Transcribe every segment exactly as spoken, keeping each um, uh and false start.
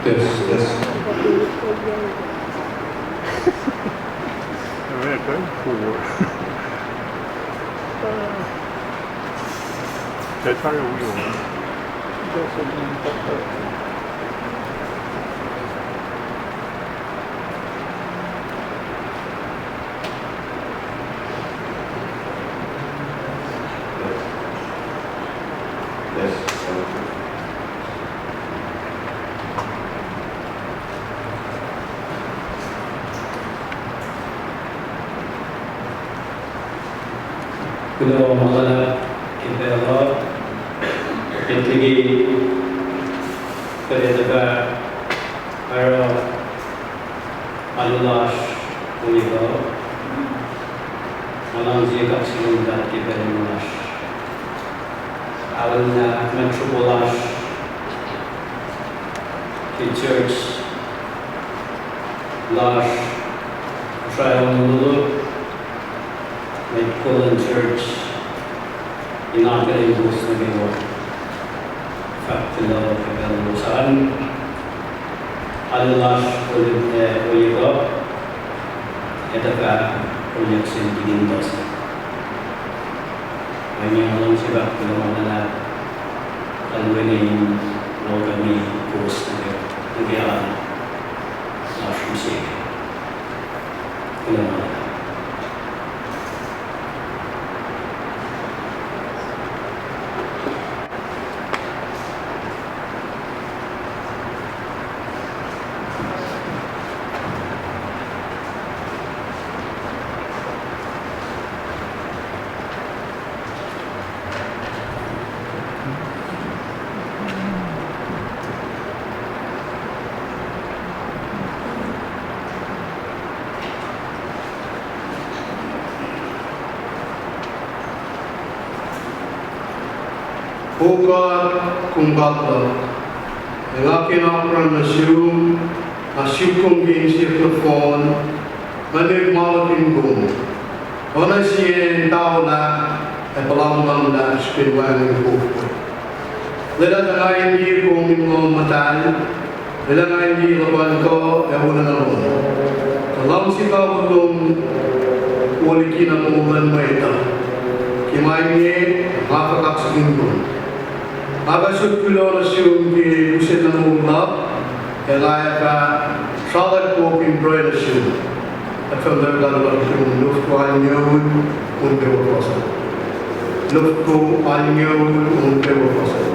Test, test. All right, going forward. That's how we go. Kuloh ma luhlahp ke pacl uh, met liki kuht ac tuhfah oruh alu lasr ohiyac kuh, nga luhngse kaksakihn God ke pacl lasr. Arulacna mwet sruhpuh lasr ke church lasr Kosrae Honolulu, mwet kol luhn church in akihlen kowos nuh kwewa. Fahk kuloh ke pacl lowos an. Alu lasr ohiyac kuh, ac tuhfah ohiyac sel kihtin puhs. Mweyen nga luhngse fahk kuloh ma luhlahp, kalweni in welcome-i kowos nuh ke, nuh ke alu lasr mihsenge. Kuloh ma luhlahp. O God, kom God luhk, ac nga kena pruhe nuh sum, nga suk kom ke insiyacsr nohfohn, nga nuhnkuh ma luhk in kom, oacna sie in taolah ac puhlamlamlah srihpen wacngihn kom. Lwelah tuh nga in liye kom in lohm muhtahl, lwelah nga in liye luhpan kuh ac wolacna lom. Tuh luhngse kawihl lom wo likina moul luhn mwet uh. Ke ma inge nga fah kaksakihn kom. Nga fah sot kuloh nuh sum ke use na moul luhk, ac nga fah sralak kom in pruhe nuh sum. Ac fah muhta lal lom, lufko alngoul, kom kwewa fohsack. Lufko alngoul, kom kwewa fohsack.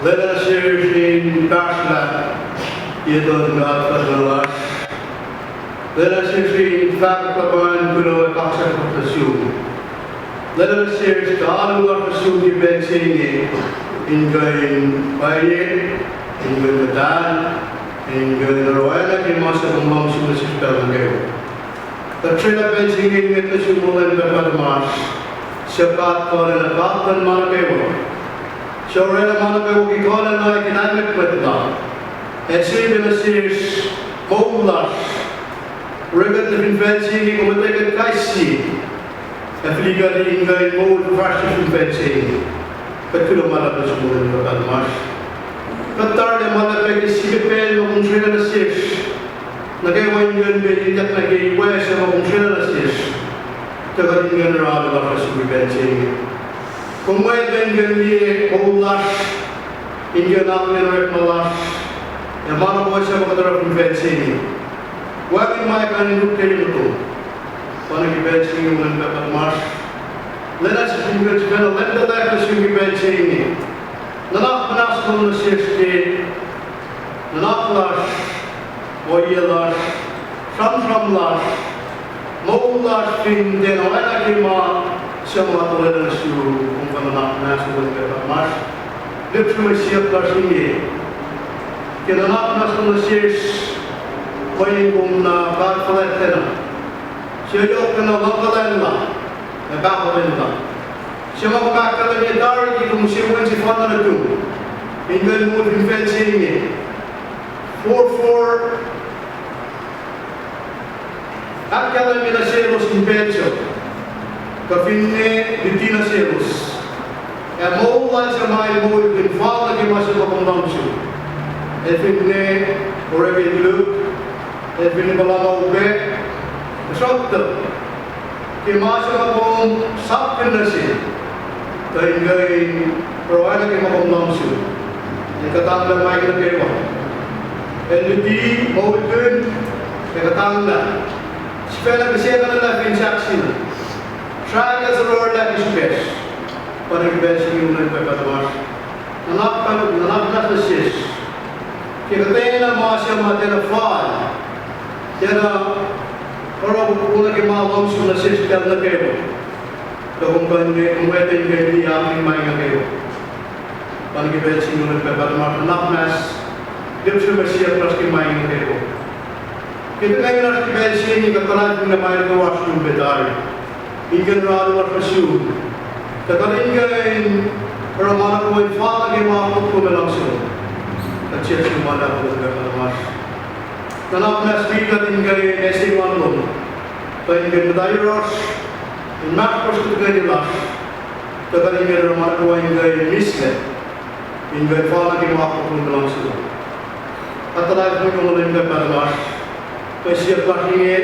Lwelah nuh sesr in pahsrlah ye tuh God fuhkah lasr. Lwelah nuh sesr in fahkwack luhpan kuloh ac kaksak nuh sum. Lwelah nuh sesr tuh alu lasr nuh sum ke pacl se inge in kuh in pwacye, in kuh in muhtahl, in kuh in oruh oacna ke ma suc kom luhngse nuh sesr pacl nuh kwewa. Kuht srwaclah pacl se inge in ngwet nuh sum, O Leum God Pahpah tuhmasr, suc God kuh lacna, God luhn ma nuh kwewa. Suc orwaclah ma nuh kwewa ke kuh lacna ac ke lahlmwetmwet lal. Ac sifilpac nuh sesr moul lasr. Oruh kuht nuh fin facl se inge kom etuh kuht kais sie. Ac fihli kuht in kuh in moul fahsr nuh fin facl se inge. Kuht kuloh ma luhlahp nuh sum, O Leum God Pahpah tuhmasr. Kuht arlac ma luhlahp ke sie pacl ma kom srwaclah nuh sesr. Nuh kwewa in kuh in pac ilyak nuh ke iwac se ma kom srwaclah nuh sesr. Tuh kuht in kuh in oruh alu lasr nuh sum ke pacl se inge. Kom mwet in kuh in liye moul lasr, in kuh in akihlen orekma lasr, ac ma nuh kwewa suc ma kuht oruh fin facl se inge. Wacngihn ma kuh in lutlut ke ye muhtom. Pa nuh ke pacl se inge, O Leum God Pahpah tuhmasr. Lwelah sesr in kuh in sifacna lwemtuhlac nuh sum ke pacl se inge. Nuhnak muhnahs lom nuh sesr ke nuhnak lasr, ohiyac lasr, sramsram lasr, moul lasr fin tiacna oacna ke ma suc ma tolaclah nuh sum, kom fah nuhnak muhnahs, O Leum God Pahpah tuhmasr. Lihpsre mwe siyuck lasr inge ke nuhnak muhnahs lom nuh sesr, mweyen kom na God fuhlwactlacna, suc yohk na luhngkuhlacna ac pahkotwen lal. Suc ma kom ahkkahlwemye tari ke kom use wen sefanna nuhtum in kuh in moul fin facl se inge. Forfor ahkkahlwemye nuh selos in pacl sac, kuh finne luti nuh selos, ac moul lal suc ma el moulkihn fal nuh ke ma suc ma kom luhngse, ac finne orek el lut, ac finne puhla ma upac, tuhsruhktuh ke ma suc ma kom sapkihn nuh sel, tuh in kuh in oruh oacna ke ma kom luhngse, el kuhtanglah ma nuh kwewa. El luti, moulkihn, ac kuhtanglah. Sifacna kihsackuhnlah fin sahk sina, srahk ac surohlah ke srihpacsr. Pa nuh ke pacl se inge, O Leum God Pahpah tuhmasr, nuhnak, nuhnak muhnahs nuh sesr ke kuhtwena ma suc ma tiacna fal, tiacna oruh oacna ke ma luhngse nuh sesr pacl nuh kwewa. Tuh kom kuh in, kom mwet in kuh in liye ma inge nuh kwewa. Pa nuh ke pacl se inge, O Leum God Pahpah tuhmasr, nuhnak muhnahs, lihpsre mwe siyuck lasr ke ma inge nuh kwewa. Ke tuhkweni lasr ke pacl se inge, kuht kuh in liye ma nuh kwewa oasr lom pac tari in kuh in oruh alu lasr nuh sum, tuh kuht in kuh in oruh ma nuh kwewa in fal nuh ke ma kom ac luhngse. Kuht siyuck sum ma luhlahp, O Leum God Pahpah tuhmasr. Nuhnak muhnahs wi kuht in kuh in ase ma lom, tuh in kuh in muhta yohrohsr, inmahsrlohsr ke tuhkweni lasr, tuh kuht in kuh in oruh ma nuh kwewa in kuh in mihslac, in kuh in fal nuh ke ma kom ac luhngse. Kuht tuhlac nuh sum, O Leum God Pahpah tuhmasr, ke siyuck lasr inge,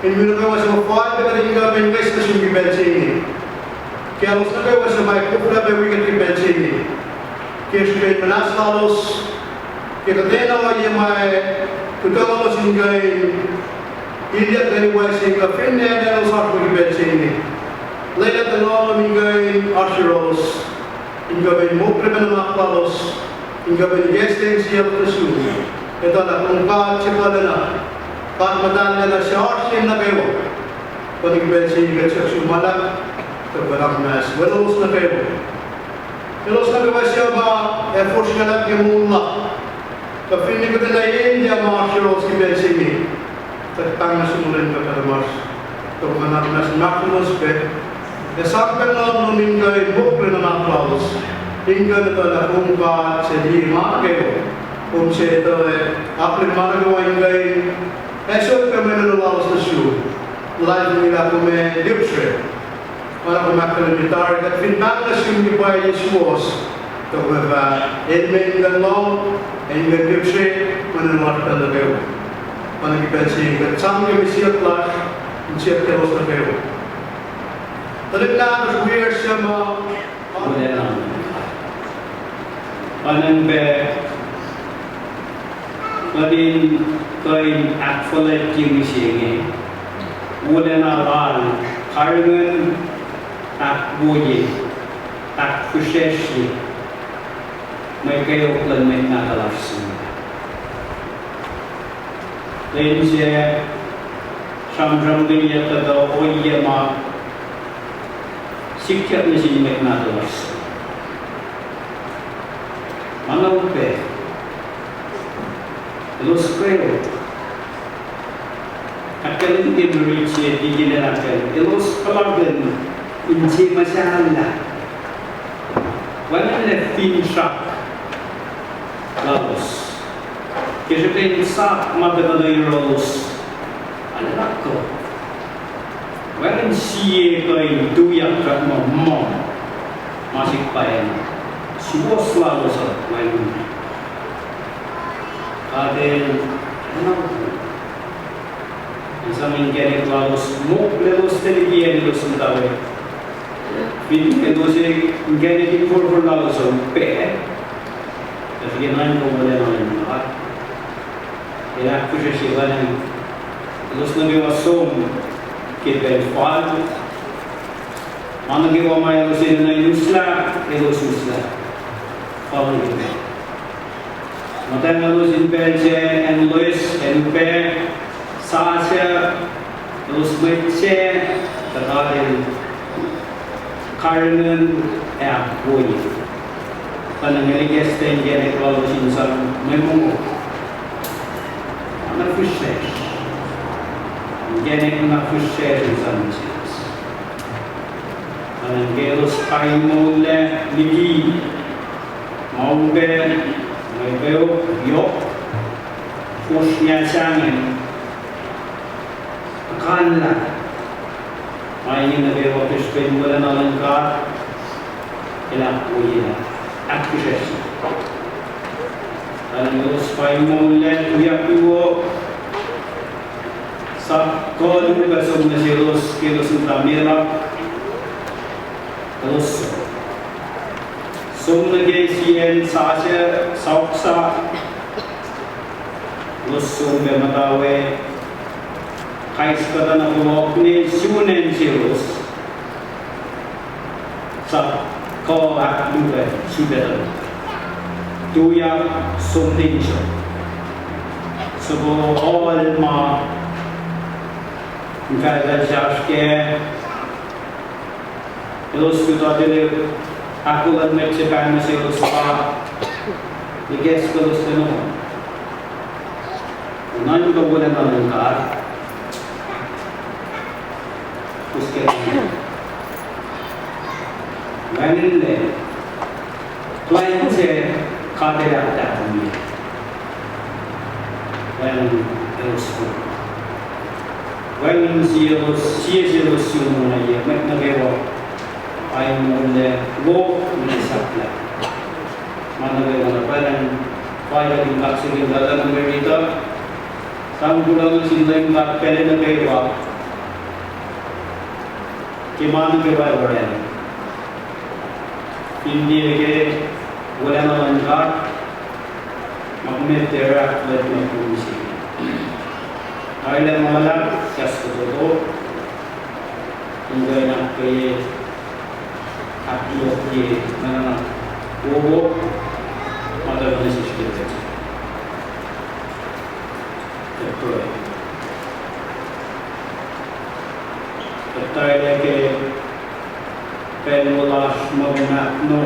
in wi nuh kwewa suc fal pac kuht in kuh in kais nuh sum ke pacl se inge. Kaclos nuh kwewa suc ma koflah pac wi kuht ke pacl se inge, ke srihpen muhnahs lalos, ke kuhtwena ohiyac ma kuhtanglah lalos in kuh in ilyak nuh in wacngihn kuh finne elos oasr wi ke pacl se inge. Lwelah tuh nga lom in kuh in oasr yohrohlos, in kuh in mokle pac nuhnak lalos, in kuh in ikacslah insiyaclos nuh sum, etuh lah kom God se kuhlacna, God muhtahllacna suc oasr nuh kwewa. Pa nuh ke pacl se inge kuht siyuck sum ma luhlahp, kuht nuhnak muhnahs weluhlos nuh kwewa. Elos nuh kwewa suc ma ac fosrngah luhlahp ke moul la, kuh finne kuhtwena elyah ma oasr yohrohlos ke pacl se inge, kuht pahng nuh sum, O Leum God Pahpah tuhmasr, tuh kom nuhnak muhnahs mahtuhlos pac, ac sang pacna lom in kuh in mokle nuhnak lalos, in kuh in etuh lah kom God se liye ma nuh kwewa, kom se etuh, akihlen ma nuh kwewa in kuh in asot pac mwe enenuh lalos nuh sum, luhlahlfongi lah kom ac lihpsre. Oacna kom ahkkahlwemye tari, kuht fin pahng nuh sum ke pwacye suwohs, tuh kom fah enenuh in kuh in lohng, ac in kuh in lihpsre mwe enenuh lasr pacl nuh kwewa. Pa nuh ke pacl se inge kuht sang ke mwe siyuck lasr, in siyuck kaclos nuh kwewa. Tuhlihk nahtuhsr wiyacsr suc ma, wolacna, oacna pac kuht in kuh in ahkfuhlwactye mihsenge, wolacna lal karihngihn, ahkwoye, ahkfihsracsrye. mwe kweok luhn mwet nahtuhl lasr suc. Lwen se sramsramkihnyuck kuhtuh ohiyac ma sikyak nuh sin mwet nahtuhl lasr. Ma na upac, elos kweok. Ahkkahlwemye ke mirit se, tikin el ahkkahlwemye, elos puhlakihn inse muhsahllah. Wacngihnlac finsrak lalos. Ke srihpen sap ma tuhkuh nuh yohrohlos, arulacna kuh. Wacngihn sie kuh in tuyak kuht muh ma, ma sikyak pacna. Suwohs lalos uh wacngihn. God El, El sang inkacnek lalos, mokle elos, tuh liki acn elos muhta we. Fin elos ac inkacnek in forfor lalos uh upac, tuh fin acn kom wolacna luhn God, El ahkfihsracsrye kain, elos nuh kwewa som ke pacl fal. Ma nuh kwewa ma elos enenuh in uslah, elos uslah. Fal nuh ke pacl. Muhtwacn lalos in pacl sac, acn loes, acn upac, sasuc, elos mwet sac, tuh God El karihngihn ac ahkwoye. Pacna nga ikacslah inkacnek lalos in sang mwe mongo. Na fihsracsr. Inkacnek na fihsracsr in sang nuh selos. Pacna ke elos pain moullac liki ma upac, mwe kweok, yohk, fosrngah sahngweng, puhkantwen, ma inge nuh kwewa ke srihpen wolacna luhn God, El ahkwoyelah, ahkfihsracsrye. Pacna elos pain moullac, tuyak luo, sap kuh luhk uh som nuh selos, ke elos muhta meluhk, elos som. Som nuh ke sie acn sasuc, saoksa, elos som pac muhta we, kais kuhtuh na fohlohk ne sun acn selos, sap kuh ahkluo pac, sifacna tuyak som nuh selos. Soko ohl ma infahlfahl sasr kac, elos kuhtuh tele ahkolah mwet se pahng nuh selos pa, ikacs kowos nuh. Nuhn kuh wolacna luhn God, us ke wacngihnlac, plwacn se God El ahkkahlwemye. Wacngihn elos, wacngihn sie selos, sie selos sun ongaiyac, mwet nuh kwewa pain moullac, wo, mwe sahflah. Ma nuh kwewa na pacl an, fal in kaksakihn kuhtuh nuh met uh, sang kuloh nuh sin Leum God pacl nuh kwewa, ke ma nuh kwewa orwaclah. Fin tiac ke wolacna luhn God, ma kom ac tiac oruh ahkfuhlwactye ma kom use. Arulacna ma luhlahp, kahs fototo, in kuh in ahkkweye, ahkyohkye, ma na wowo, ma tuhkuh nuh sesr ke pacl se. Kuht pruhe. Kuht tarilac ke pacl wo lasr ma kom ahkno,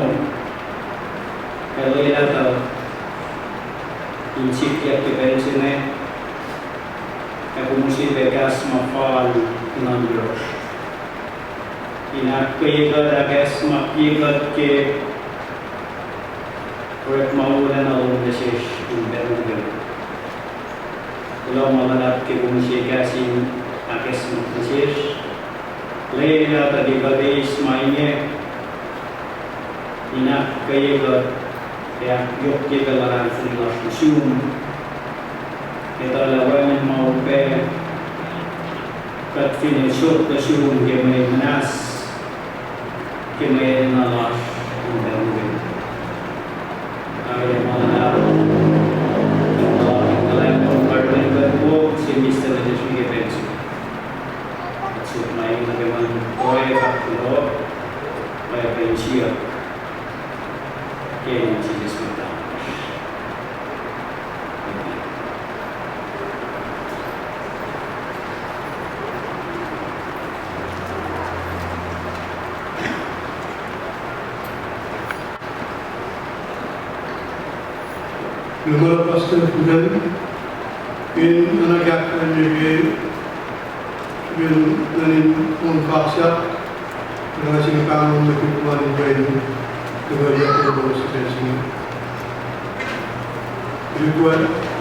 ac lwelah tuh in sikyak ke pacl se inge, ac kom use pac kahs ma fal in oan yohrohsr, in ahkkweye kuht, ahkacsmakiye kuht ke orekma wolacna lom nuh sesr in pacl nuh kwewa. Kuloh ma luhlahp ke kom use kahs in ahkacsmak nuh sesr. Lwelah tuh ke kuht eis ma inge, in ahkkweye kuht, ac ahkyohkye kuht luhlahlfongi lasr nuh sum. Etuh lah wacngihn ma upac, kuht finne sot nuh sum ke mwe muhnahs, ke mwe enenuh lasr in pacl nuh kwewa. Arulacna ma luhlahp, kuht kuhlwacng, kuht karihngihn kuht wo, sie mihslac nuh sesr ke pacl se. Kuht sot ma inge nuh ke ma pruhe, kuht kuloh, pruhe ke insiyuck. Ke inen Jisus Kraist. Luhman Pastor Kuhn, in ana kahkkuhnuhl ke, in, in on kaksak, in nga sing pahngon nuh ke ma in wen, in nga yak nuh ke sipel sing. Request.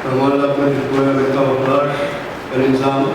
Tamuhlwel, mwet luo, mwet kawuck lasr, el in sang.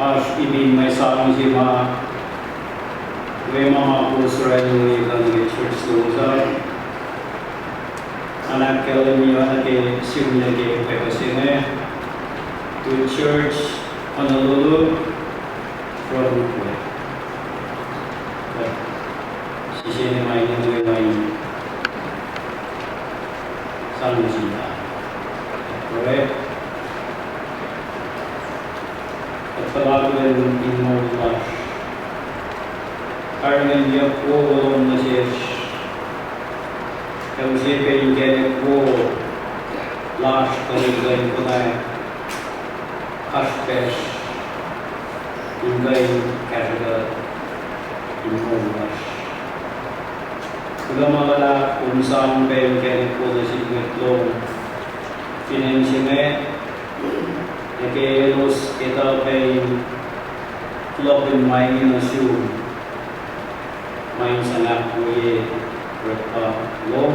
Oasr ipin mwe sang se ma, we ma ma kowos orani wi kuh nuh ke church lowos an. Nga ahkkahlwemye nuh ke sihmlac ke pacl se inge, to church Honolulu, from Nukwe. Kuht sisene ma inge, ma in sang nuh sin God. Kuht pruhe. Kuht puhlakihn in moul lasr. Karihngihnyuck wowo lom nuh sesr. Ac use pac inkacnek wo lasr kuht in kuh in konwacack kasrpacsr in kuh in kahsruh kuht in moul lasr. Kuloh ma luhlahp kom sang pac inkacnek wo nuh sin mwet lom fin acn se inge, nuh ke elos etuh pac in kulohkihn ma inge nuh sum. Ma in sang ahkwoye orekma lom,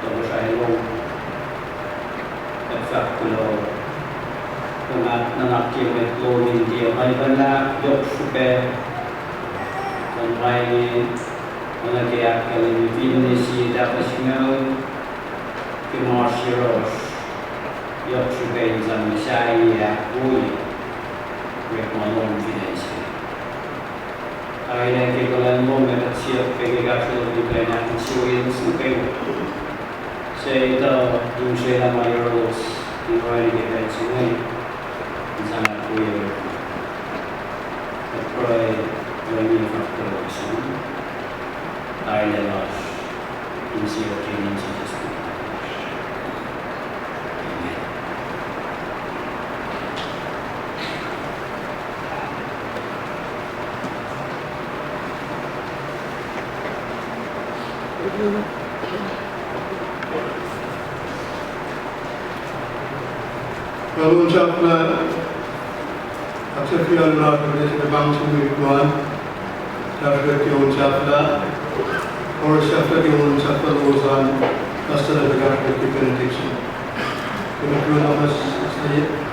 tohkohsrahi lom. Kuht fahk kuloh, kom nuhnak ke mwet lom in tiac muhlkuhnlah yohk srihpac luhn ma inge, oacna ke ahkkahlwemye fin acn se tahfuh singucul, ke ma oasr yohrohsr, yohk srihpac in sang muhsahi ahkwoye orekma lom fin acn se. Tarilac ke kuhlwacng lom, ac kuht siyuck pac ke kahsruh lom in kuh in ahkinsewowoye kwewa se etuh in srelah ma yohrohlos in orani ke pacl se inge in sang ahkwoye. Kuht pruhe, Leum, in fahk kuloh sum, tarilac lasr, in siyuck ke inen Jisus. Amen. Pahluhn sahflah, ahksahfyelah luhn pahng sin mwet luo an, kahsruh ke on sahflah, oruh sahflah ke on sahflah lowos an, kahsruh ke benediction. Ke mwet luo an, ahksahfyelah.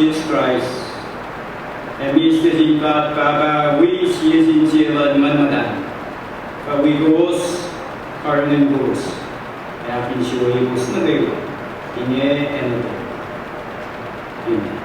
Jisus Kraist, ac misac sin God Pahpah, wi sie sin sie luhn Nguhn Muhtahl, fah wi kowos, karihngihn kowos, ac ahkinsewowoye kowos nuh kwewa, inge ac nuh kwewa.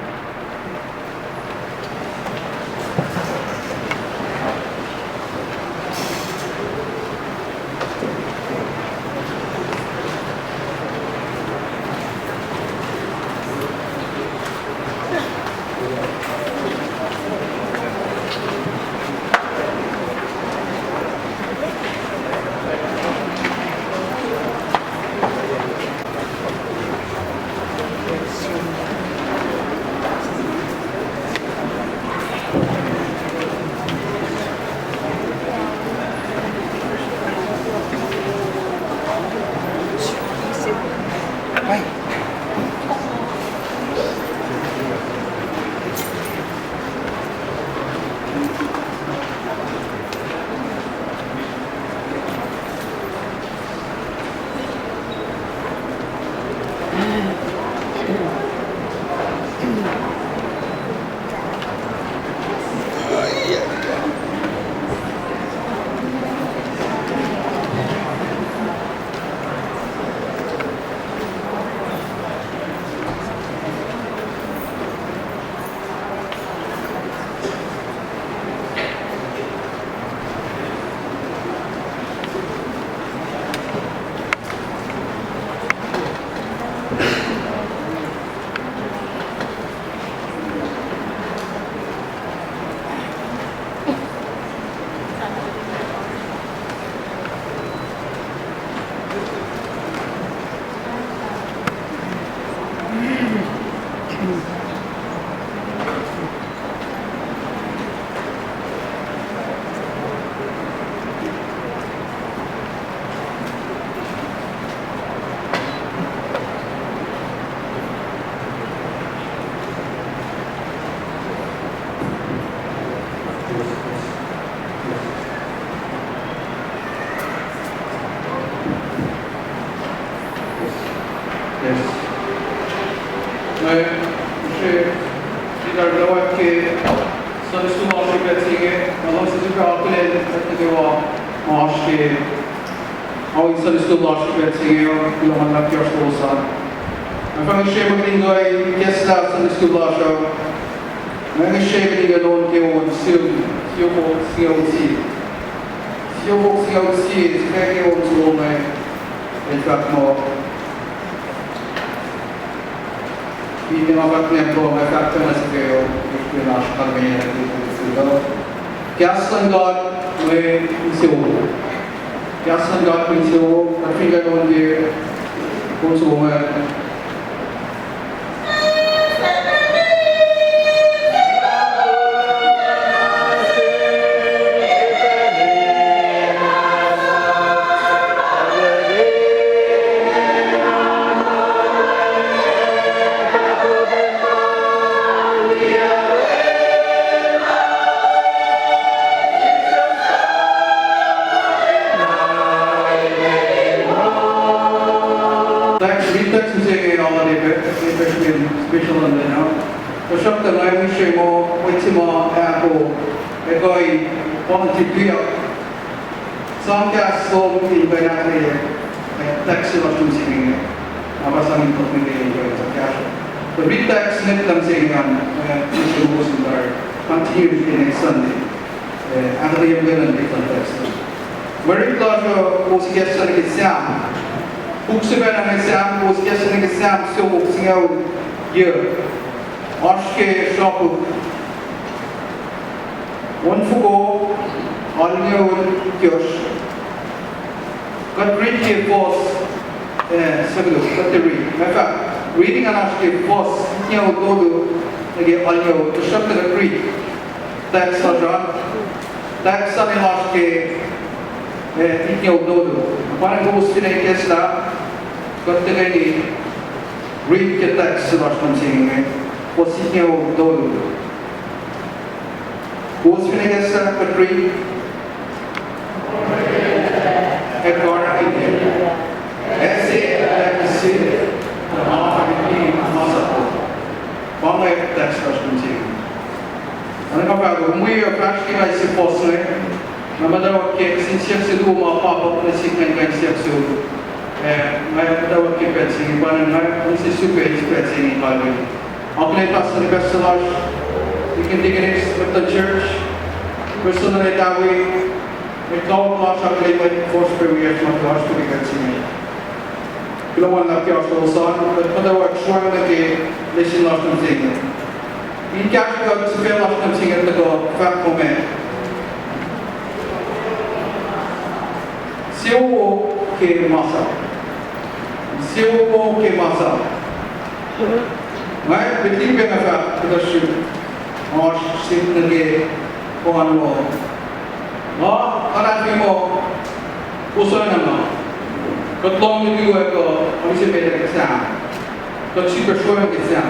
Amen. Yes. Nga, se, sitar lowat ke Sunday school lasr ke pacl se inge, nga luhngse sifilpac akihlen mwet nuh kwewa ma oasr ke, ma oasr Sunday school lasr ke pacl se inge, kuloh ma luhlahp ke oasr lowos an. Nga fah ngihsre mwe kuht in kuh in ikacslah Sunday school lasr uh. Nga ngihsre kuht in kuh in on ke on Sim, siofok singucul sie. Siofok singucul sie, sifac ke on soko inge, el fahk muh, finne nga fahk nacn pacl, nga fahk pacl nuh sihk uh, ke oasr kalmeyac ke on soko. Kahs luhn God mwe insewowo. Kahs luhn God mwe insewowo, kuht fin kuh in on ke on soko inge. Thanks, read text mihsenge holiday pac, especially special and then, uh, tuhsruhktuh nga ngihsre muh mwet se ma ahko, ekuh in volunteer kiyuck. Sang kahs lom in kuh in ahkkweye, eh, text se lasr mihsenge. Nga pa sang in top mihsenge in kuh in sang kahs. The read text ngwet luhn mihsenge an, eh, mihsenge mokos in tari. Continue ke next Sunday. Eh, ahkuhtweyac muhkwena in read luhn text. Mwe read lasr uh, kowos ikacslah nuh ke Sam. Puk se pacna inge Sam, kowos ikacslah nuh ke Sam, siofok singucul yuc. Oasr ke sruhpuk onfoko alngucul itkohsr. Kuht read ke verse, eh, seven, kuht read. Nga fahk, reading an oasr ke verse itngucul tolu, nuh ke alngucul, tuhsruhktuh kuht read. Text lasr an. Text an el oasr ke, eh, itngucul tolu. Pa na kowos fin ikacslah, kuht tuhkweni read ke text se lasr mihsenge, verse itngucul tolu. Kowos fin ikacslah, kuht read. Ac karihngihn, ac se, ac se, ac ma fah ke masap. Pa inge text lasr nuh sihk. Nga fahk, mwe fahsr ke nga sifos inge, nga muhtwacwacack ke siyuck se luo ma pop up nuh sihk ngan kuh in siyuck sum. Eh, nga muhtwacwacack ke pacl se inge, pa nga use sifilpac pacl se inge kalu. Akihlen pastor, pastor lasr, deacon, deaconess, mwet luhn church, personal etawi, mwet kawuck lasr, akihlen mwet force prayer ma oasr ke pacl se inge. Kuloh ma luhlahp ke oasr lowos an, kuht muhtwacwacack sramsram nuh ke lesson lasr nuh se inge. In kahsruh kuht sifacna lasr nuh se inge tuhkuh fahk kom ah. Suwohswohs ke masap. Suwohswohs ke masap. Nga, met liki pac nga fahk kuhtuh srihk, oasr srihk nuh ke koan wo. Nga, nga fahk muh, kowos oacna nga. Kuht lohng nuh ke wacngihn, oacna se met ke Sam. Kuht sifilpac sramsram ke Sam.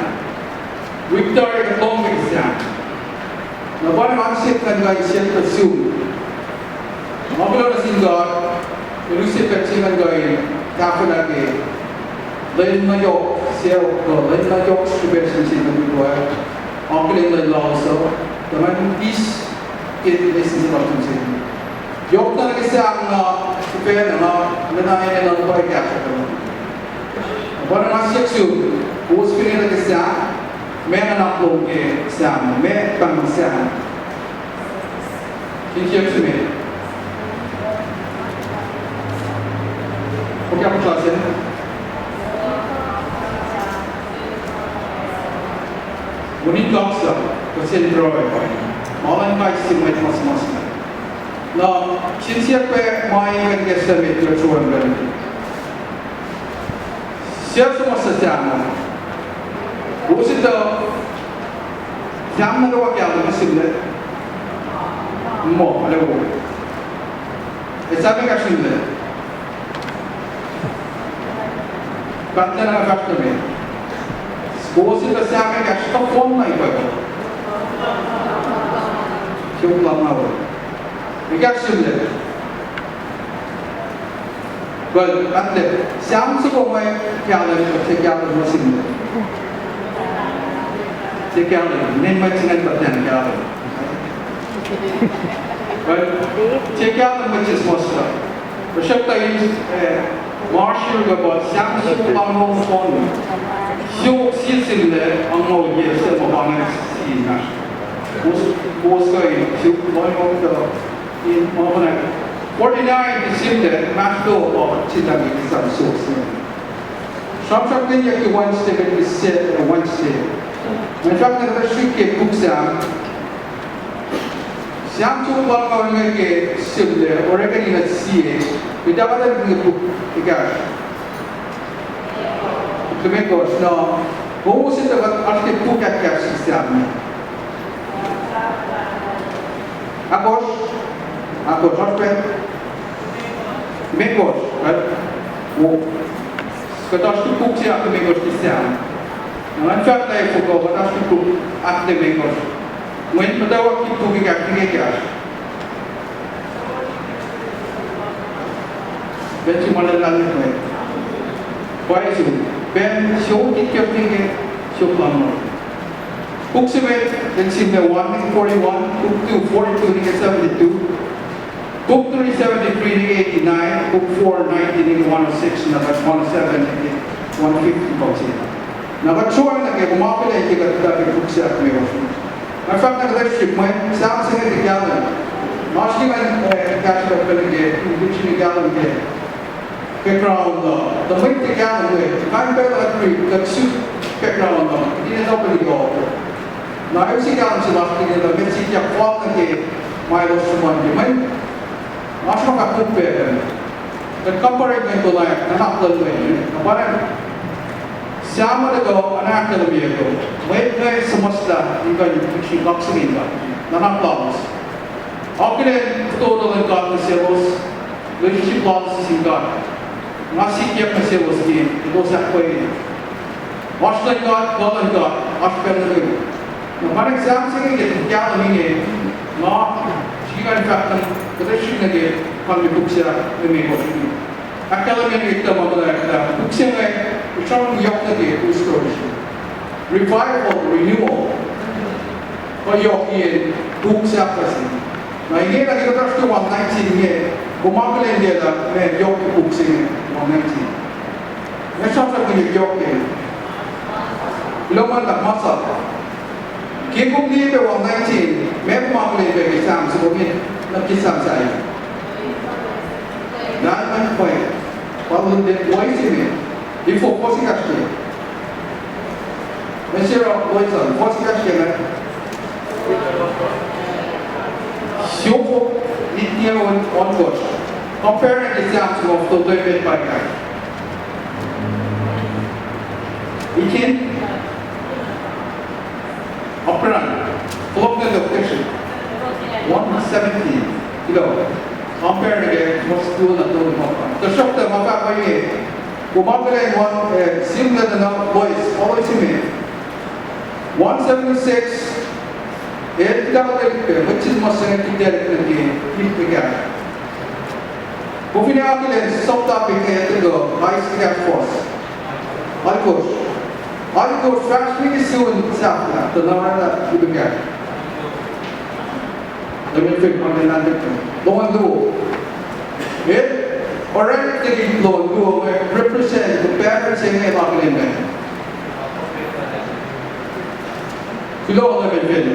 Wik tari kuht lohng ke Sam. Na pa nga siyuck ngan kuh in siyuck sum. Nga kuloh nuh sin God, el use pacl se ngan kuh in tahfwelah ke lwen na yohk, suc kuh lwen na yohk srihpac sin sin nuh ke pwacye. Akihlen lwen lalos uh, tuh ngan eis ke lesson se lasr nuh se inge. Yohk na nuh ke Sam na, sifacna nga, lwen na enenuh pa kahsruh. Pa nga siyuck sum, kowos finne nuh ke Sam, meac nuhnak lom ke Sam, meac pahng Sam. Fin siyuck sum, okay, apa sa sen? Unin kaksak, kuh sen pruhe pa, ma luhn kais sie mwet ma suhmuhslah. Na, sin siyuck pac ma ingacn ke Sam, met ke sruhmuhn pacl. Suc suhmuhslah Sam? Kowos etuh Sam nuh kwewa kahlwem sihmlac? Muh, arlac wo. Ac Sam ekahsr sihmlac? Pahngpahng na fahsr nuh met. Kowos etuh Sam ekahsr kuh fohn na ipac? Siofok lumngaul. Ekahsr sihmlac? Kuh, arlac, Sam soko ma kahlwem, kuh tiac kahlwem ma sihmlac? Tiac kahlwem, ninac mwet se ingacn pa tiac kahlwem. Kuh, tiac kahlwem mwet se suhmuhslah. Tuhsruhktuh in, eh, ma oasr yuruh pa Sam siofok lumngaul fohn. Siofok sie sihmlac angngaul yac se ma pa ingacn sie inmahsrlon. Kowos, kowos kuh in siofok lumngaul tuh in ma pa ingacn. Forty-nine ke sihmlac, inmahsrlon pa sihmlac ke Sam siofok se. Sramsramkihnyuck ke Wednesday, ke se, eh, Wednesday. Nga fahk nuh kuhtuh srihk ke puk Sam. Sam siofok lumngaul inge ke sihmlac, orekeni na sie, kuht ac kuh in puk ekahsr. Limekohsr, na, kowos etuh kuht oasr ke puk ekahsr ke Sam. Ahkosr, ahkosr, oasr pac? Limekohsr, kuht, wo. Kuht oasr ke puk se ahklimekohsr ke Sam. Na ngan fahk lah fokoko, kuht oasr ke puk ahklimekohsr. Mweyen muhtwacwacack ke puk ekahsr, ke ekahsr. Pacl se ma lwelah mwet. Pwacye sum, pacl siofok ke, ke, ke siofok lumngaul. Puk se met, in sihmlac one forty-one, puk two forty-two, nuh ke seventy-two. Puk three seventy-three, nuh ke eighty-nine, puk four ninety, nuh ke one oh six, na kuht one oh seven, nuh ke one fifty, puk se. Na kuht sruhmuhn nuh ke, ma pacl ke kuht tuh ke puk se ahklimekohsr. Nga fahk nuh kuhtuh srihk mweyen Sam se inge tiac kahlwem. Ma srihk ngan, eh, kahsruh kuht pacl ke, in srihk kahlwem ke background uh, tuh mwet tiac kahlwem, kain pacl uh kuht, kuht suk background uh, in etuh pacl uh. Na use kahlwem se lasr ke, tuh mwet se tiac fal nuh ke ma elos sruhmuhn ke mweyen, ma sruhmuhn fahk puk pac. Kuht compare nuh ke Goliath, nuhnak luhn mwet, na pa Sam uh tuhkuh, an ahkkahlwemye tuh mwet inge suhmuhslah in kuh in srihk kaksakihn God, nuhnak lalos. Akihlen fototo luhn God nuh selos, relationship lalos nuh sin God. Nga sikyak nuh selos ke, elos ahkpwacye. Oasr luhn God, kuh luhn God, oasr pacl nuh kwewa. Na pa Sam se inge ke kahlwem inge, nga srihke ngan fahk nuh kuhtuh srihk nuh ke, kalmac puk se ahklimekohsr inge. Ahkkahlwemye nuh ke kuhtuh ma kuhtuh ahkkahlwemye puk se inge, sramsram yohk nuh ke true story se. Revival, renewal. Kuh yohk in puk sahflah se. Na inge na ke kuht oasr ke one nineteen inge, kom akihlen ke lah meac yohk ke puk se inge, one nineteen. Meac sramsram ke yohk ke? Kuloh ma luhlahp, masap. Ke kom liye pac one nineteen, meac kom akihlen pac ke Sam se kom liye, nuh ke Sam sahyac? Lahlmwetmwet. Pa lun de wai se me. Info, fuhs ekahsr ke. Meac se oruh Loisan, fuhs ekahsr ke inge? Siofok itngoul ohnkohsr. Compare ke Sam se ma fototo emet pa ekahsr. Ikin? Apran. Fohlohk nuh location. One seventeen. Kilo. Compare ke, fuhs luo na tolu ma pa. Tuhsruhktuh ma fahk pa inge. Kom akihlen one, eh, sihmlac na Lois, Lois me. One seventy-six, el tuh el ke, mwet sin ma se inge tuh el ke, ip ekahsr. Kom fin akihlen subtopic inge, el tuh kais ekahsr fuhs. Alkosr. Alkosr, fahsr liki sun sahflah, tuh na oraclah ip ekahsr. Lemen fin ma nge na ip. Lohng luo. El, oraclah liki lohng luo, represent the pattern se inge ma akihlen inge. Kuloh na pacl fin.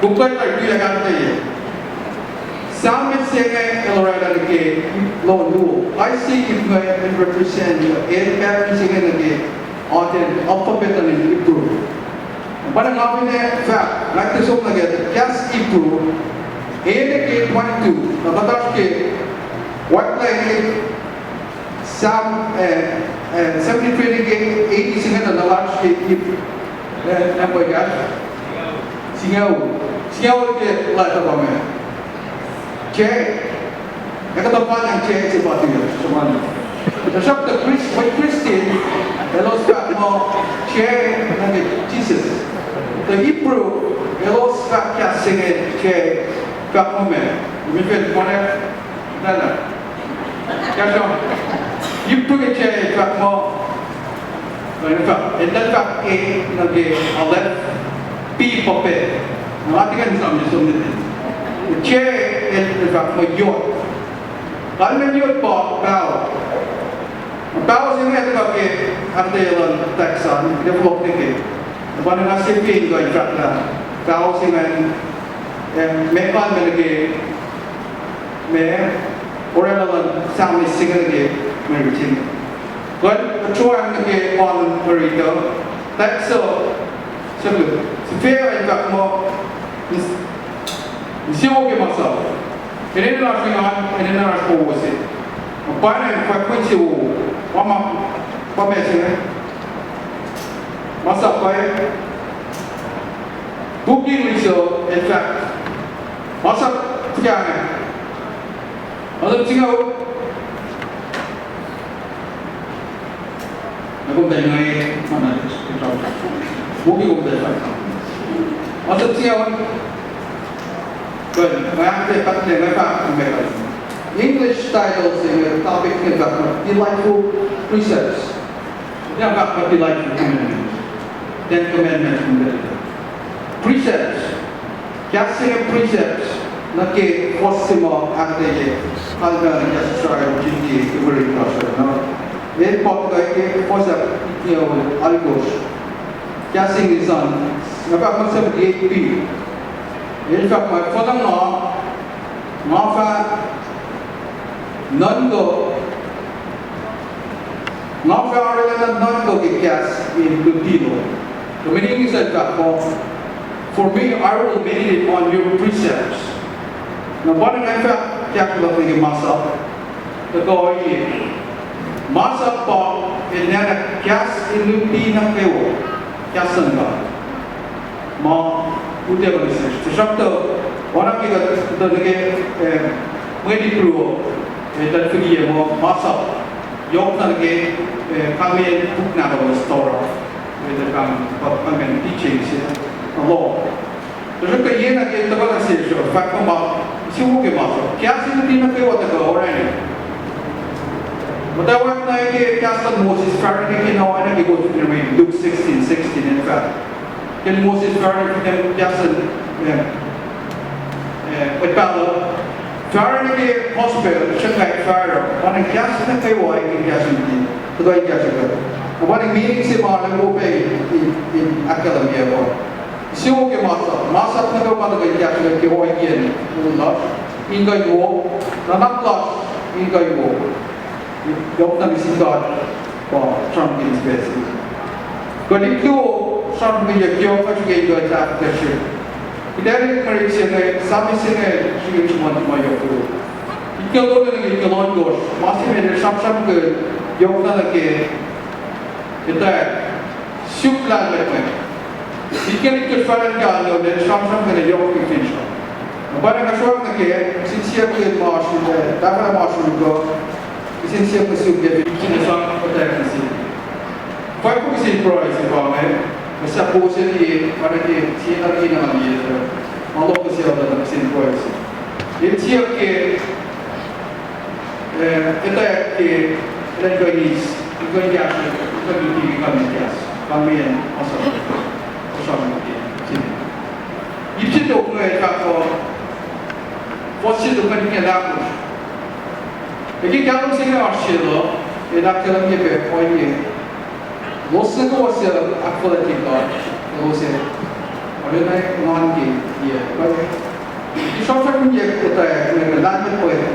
Kom kuh in tuyak ahkuhtweyac. Psalmist se inge el oraclah nuh ke ip lohng luo. Kais sie ip inge el represent, el pattern se inge nuh ke atacn alphabet luhn Hebrew. Pa na nga finne fahk, nga tiac som nuh ke kahs Hebrew, e nuh ke twenty-two, na kuht oasr ke, wactlah inge, Psalm, eh, eh, seventy-three nuh ke eighty se inge na lasr ke ip, eh, nampa ekahsr. Singucul. Singucul ke leta pa meac? J. Ac kuhtuh palan J se pa tuyak, sruhmuhn. Tuhsruhktuh Chris-, mwet Christian, elos fahk muh J nuh ke Jesus. Tuh Hebrew, elos fahk kahs se inge J, fahk muh meac? Kom fin kuh in, na, na. Kahsruh, Hebrew ke J fahk muh, na, na fahk, el fahk A nuh ke Aleph, P pa Pet. Na nga tiac kuh in som, som nuh ke J, el fahk muh yod. Kalmacn yod pa vowel. Vowel se inge tuhkuh ke ahkuhtweyac luhn text an, ke fohlohk nuh ke. Pa na nga sifil kuh in fahk lah vowel se ingacn, eh, meac kalmac nuh ke, meac, oraclah luhn Psalmist se inge nuh ke mwe rit se inge. Kuht, kuht sruang nuh ke pa luhn mwe rit uh, text uh, sifil, sifil in fahk muh, insewowo ke masap. Enenuh in oasr engan, enenuh in oasr wowo se. Pwacnwacng fahk insewowo. Pa ma, pa meac se inge? Masap pa. Puk English uh, el fahk, masap fuhkah? Masap singucul. Na kom tuh nga, ma na, woki kom tuh fahk. Masap singucul. Kuh, nga ahkuhtweyac, kuht tiac, nga fahk, kom ac kuh. English title se inge, topic inge fahk muh Delightful Precepts. Tiac fahk muh Delightful Commandments. Ten Commandments, kom tuh. Precepts. Kahs se inge precepts, nuh ke fuhs se ma ahkuhtweyac, kalmac luhn kahs Israel, G T A, ke mwe rit lasr uh. El pa tuhkuh ke fuhs ahk itngoul alkosr. Kahs English an, nga fahk muh seventy-eight B. El fahk muh, fuhnuh nga, nga fah nuhnkuh, nga fah arulacna nuhnkuh ke kahs in luti lom. Ke mwe English el fahk muh, for me, I will meditate on your precepts. Na pa na nga fahk kahsruh luhk nuh ke masap, tuhkuh ohiyac. Masap pa, enenuh kahs in luti nuh kwewa, kahs luhn God. Ma, utuckuh nuh sesr. Tuhsruhktuh, oacna ke kuht, kuht nuh ke, eh, mwe Hebrew, eh, tuh fihliyac muh, masap. Yohk na nuh ke, eh, kalmacn puk nahtuhlos Torah. Eh, tuh kalmacn, kalmacn teachings, eh, law. Tuhsruhktuh yen nuh ke tuhkuh nuh sesr, fahk muh ma, insewowo ke masap. Kahs in luti nuh kwewa tuhkuh orani. Muhtwacwacack na ke kahs luhn Moses, Pharaoh nuh ke na oacna ke kowos fin read Luke sixteen sixteen, in fact. Ke Moses Pharaoh nuh ke kahs luhn, eh, eh, mwet pahluh. Pharaoh nuh ke gospel, sruhnga Pharaoh, pa na kahs nuh kwewa ke kahs in, tuhkuh in kahs in God. Pa na meaning se ma na wo pac in, in ahkkahlwemye pa. Siwo ke masap, masap nuh kwewa ma tuhkuh in kahs in God ke ohiyac in lasr, in kuh in wo, nuhnak lasr, in kuh in wo. Yohk na nuh sin God pa sramsram ke inspirasi. Kuht in kuh sramsram ke yohk, yohk ke God sahflah srihk. Kuht ac rit mari se inge, Psalm se inge srihke sruhmuhn ma yohk uh. Itkola nuh ke itkola ohnkohsr, ma se met sramsram ke yohk na nuh ke, etuh, suk lahlmwetmwet. Itkola itkohsr fahlan ke ano, sramsram ke na yohk ke finsrak. Na pa na nga sruhmuhn nuh ke, kihsen siyuck ke ma oasr, eh, tahfwelah ma oasr luhk uh, kihsen siyuck nuh sum ke, kihsen sang, etuh nuh sum. Fahk kom kihsen pruhe se pa inge, nga sahp kowos liye, pa na ke sie na ke na liye, ma lohng ke siyuck nuh kihsen pruhe se. El siyuck ke, eh, etuh ke, elan kuh in eis, in kuh in kahsruh, in kuh in luti, in kuh in kahs, pa mweyen ma sa, ma sa ke, kihsen. Ip se tok inge fahk uh, fuhs se tok inge ke ahkosr. Ac ke kahlwem se inge oasr sel uh, el ahkkahlwemye pac ohiyac. Elos nuh kwewa suc ahkfuhlwactye God, elos ac arulacna engan ke yac. Ke sramsram ke etuh, ke lahlmwetmwet,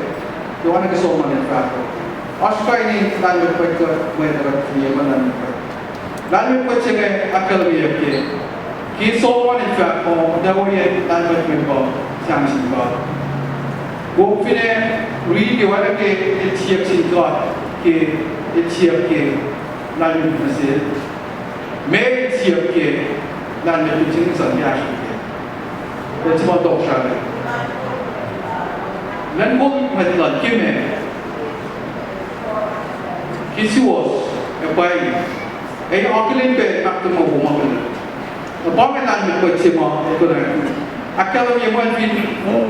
ke oacna ke Solomon el fahk uh. Oasr kain in lahlmwetmwet kuh mwet uh kuht liye ma lahlmwetmwet. Lahlmwetmwet se inge ahkkahlwemyeyuck ke, ke Solomon el fahk uh, muhtwacwacack lahlmwetmwet pa Psalm sin God. Kom fin riti oacna ke el siyuck sin God, ke el siyuck ke lahlmwetmwet nuh sel. Meac el siyuck ke lahlmwetmwet se inge sang kahsruh ke, el se ma tohkohsrahi. Lwen kol mwet lal ke meac? Ke suwohs, ac pwacye. Ac akihlen pac ahktolu ma kom akihlen. Na pa inge lahlmwetmwet se ma, ahkkahlwemye mwet fin,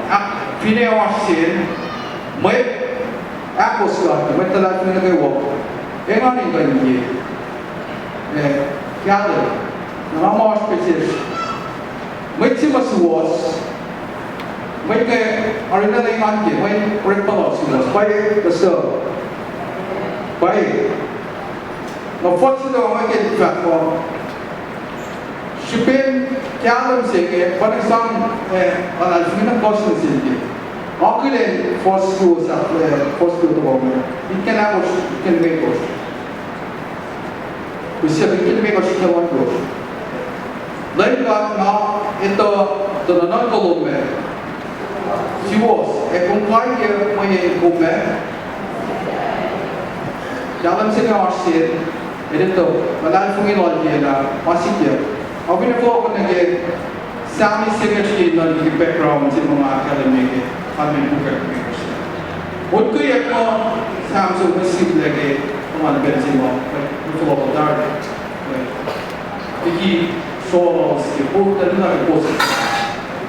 ah, finne oasr se, mwet ahkos God, mwet luhlahlfongi nuh kwewa, engan in kuh in liye. Eh, kahlwem. Na nga muh oasr pac sesr. Mwet se ma suwohs, mwet inge arulacna engan ke, mwet orekma lal suwohs, pwacye kuh suc? Pwacye. Na fuhs se inge ke fahk uh, srihpen kahlwem se inge, pa inge sang, eh, luhlahlfongi na puhs nuh sel ke. Akihlen fuhs luo sahflah, fuhs luo topuk inge. Itkacn ahkosr, itkacn limekohsr. Kihsen itkacn limekohsr, itkacn ohnkohsr. Leum God, nga etuh tuh nuhnuhnkuh lom ah suwohs, ac kom kaiyuc mweyen kom ah. Kahlwem se inge oasr sel, el etuh luhlahlfongi lal ke lah ma sikyak. Ac fin fohlohk nuh ke Psalm se inge, srihke nuh ke background se ma nga ahkkahlwemye ke, kalmen puk ah ke, motkweyuck muh Psalm se inge sikyak ke, ma pacl se ma, fohlohk tari, liki solos ke, puk tari na ke puk.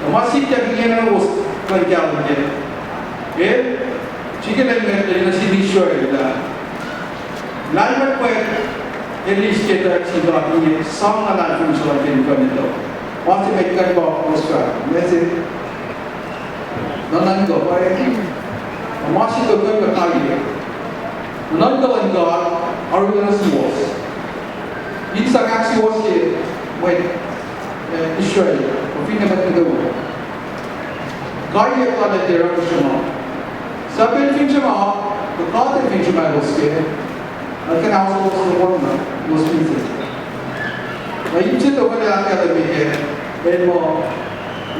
Na ma sikyak ingena kowos kuh in kahlwem ke, el srihke nuh met nuh sin Israel lah lahlmwetmwet, el eis ke etuh sin God inge, sang luhlahlfongi se lal ke in kuh in etuh. Ma se met kuh in pa kowos fahk, ma se nuhnuhnkuh pa, ma se kuh in pa kaiyuc. Nuhnuhnkuh luhn God arulacna suwohs. In sang ahksuwohsye mwet, eh, Israel, kuh finne mwet nuh kwewa. Kaiyuck lal ah tiac oruh sruhmuhn. Sahp el fin sruhmuhn, kuh God el fin sruhmuhn elos ke, nuh ke ahkos lowos nohfohn na, elos fin se. Na ip se tok el ahkkahlwemye ke, el muh,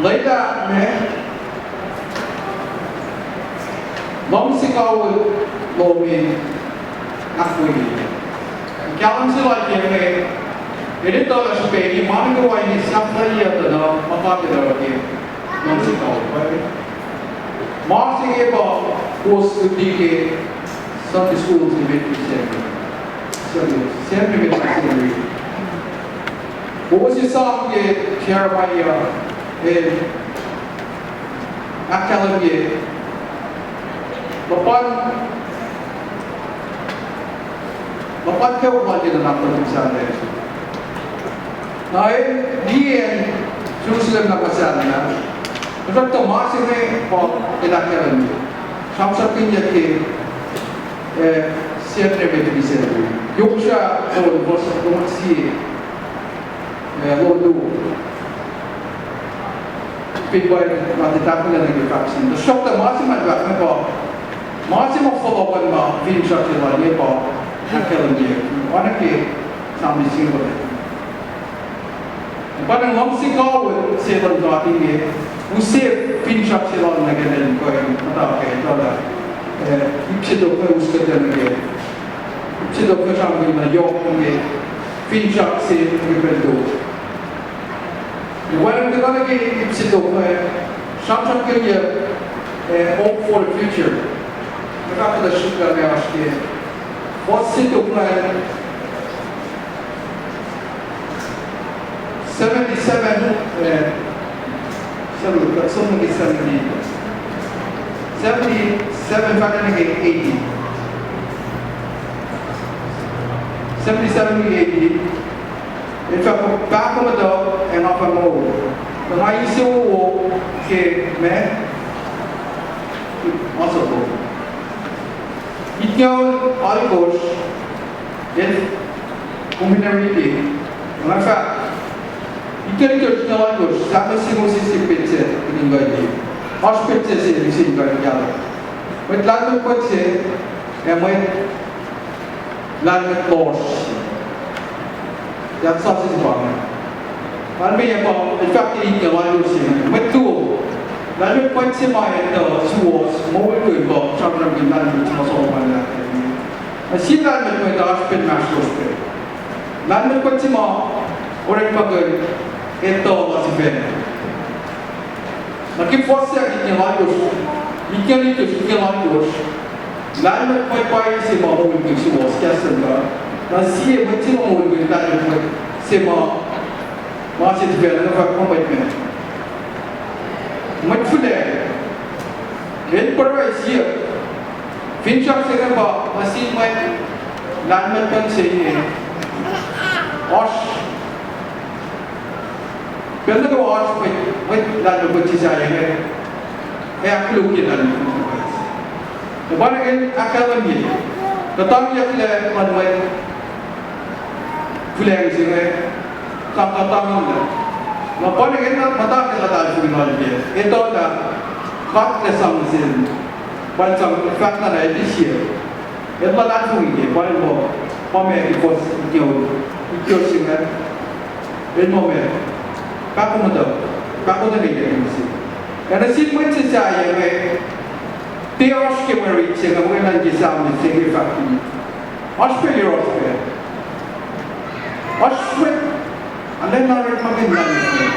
lwelah ma luhngse kawihl lom in ahkwoye. Kahlwem se lal ke inge, el etuh lah srihpac ma nuh kwewa inge sahflahiyac tuh na ma God el oruh ke luhngse kawihl. Ma se inge pa kowos luti ke Sunday school se met ke Sacnri. Sacnri, Sacnri met ke Sacnri. Kowos esam ke Jeremiah el ahkkahlwemye luhpan Kuht kwewa lal ke nuhnak luhn Saturday. Na el liye acn Jerusalem na pa Saturday. Tuhsruhktuh ma se inge pa el ahkkahlwemye. Sramsramkihnyuck ke, eh, Saturday met liki Saturday. Yohk sra tolu, fuhs longoul sie, eh, longoul luo. Fin pwacye na tiac tahfwelah nuh ke fahk se. Tuhsruhktuh ma se ma el fahk inge pa, ma se ma fohlohkihn ma finsrak se lal inge pa ahkkahlwemye. Oacna ke Psalm singucul. Pa na luhngse kawihl se luhn God inge, use finsrak se lal nuh ke lwen kuh in muhta ke, etuh lah, eh, ip se tok inge us kuht nuh ke, ip se tok inge sramsramkihn na yohk nuh ke finsrak se nuh ke pacl tok. Wacngihn kuhtuh nuh ke ip se tok inge, sramsramkihnyuck, eh, hope for the future. Kuhtuh kuhtuh srihklac ma oasr ke fuhs se tok inge, seventy-seven, eh, seventy, kuht som nuh ke seventy. Seventy-seven fahk nuh ke eighty. Seventy-seven nuh ke eighty. In fact, pahkomuhta ac nga fah moul. Tuh nga insewowo ke ma, ma soko. Itngoul alkosr, el, kom fin riti, nga fahk, itngoul alkosr, itngoul alkosr, Psalm singucul sie, sie, petsac, in kuh in, oasr petsac se, mihsenge kuh in kahlwem. Mwet lahlmwetmwet se, ac mwet lahlmwetmwet lohsr se. Yac sasuc se pa inge. Lahlmwetmwet pa, in fact, itngoul alkosr se inge. Mwet luo. Lahlmwetmwet se ma etuh suwohs, moulkihn kuh sramsramkihn lahlmwetmwet se ma Solomon el ahkkahlwemye. Na sie lahlmwetmwet oasr pacl inmahsrlosr pac. Lahlmwetmwet se ma orekmakihn etuh lal sifacna. Na ke fuhs se ahk itngoul alkosr, itngoul alkosr, itngoul alkosr, lahlmwetmwet pwacye se ma moulkihn suwohs, kahs luhn God. Na sie mwet se ma moulkihn lahlmwetmwet se ma, ma se sifacna, nga fahk muh mwet ma, mwet fuhlwact. El pruhe sie. Finsrak se inge pa, ma sie mwet lahlmwetmwet se inge, oasr pacl nuh kwewa oasr mwet, mwet lahlmwetmwet se sahyac inge, ac ahkkolukye lahlmwetmwet. Na pa inge el ahkkahlwemye kuhtangyucklac luhn mwet fuhlwact se inge, sang kuhtangyucklac. Na pa inge el muhta ke luhlahlfongi lal ke, etuh lah God El sang nuh sel, pa el sang fahk na lah el liye. El luhlahlfongi ke, pa el muh, pa ma ke fuhs itngoul, itngoul se inge. El muh ma, pahkomuhta, pahkomuhta nuh ke mihsenge. Ac nuh sin mwet se sahyac inge, tiac oasr ke mwe rit se inge, mwe nuhnak ke Psalm se inge fahk. Oasr pac yohrohsr pac. Oasr mwet, arulacna orekmakihn lahlmwetmwet.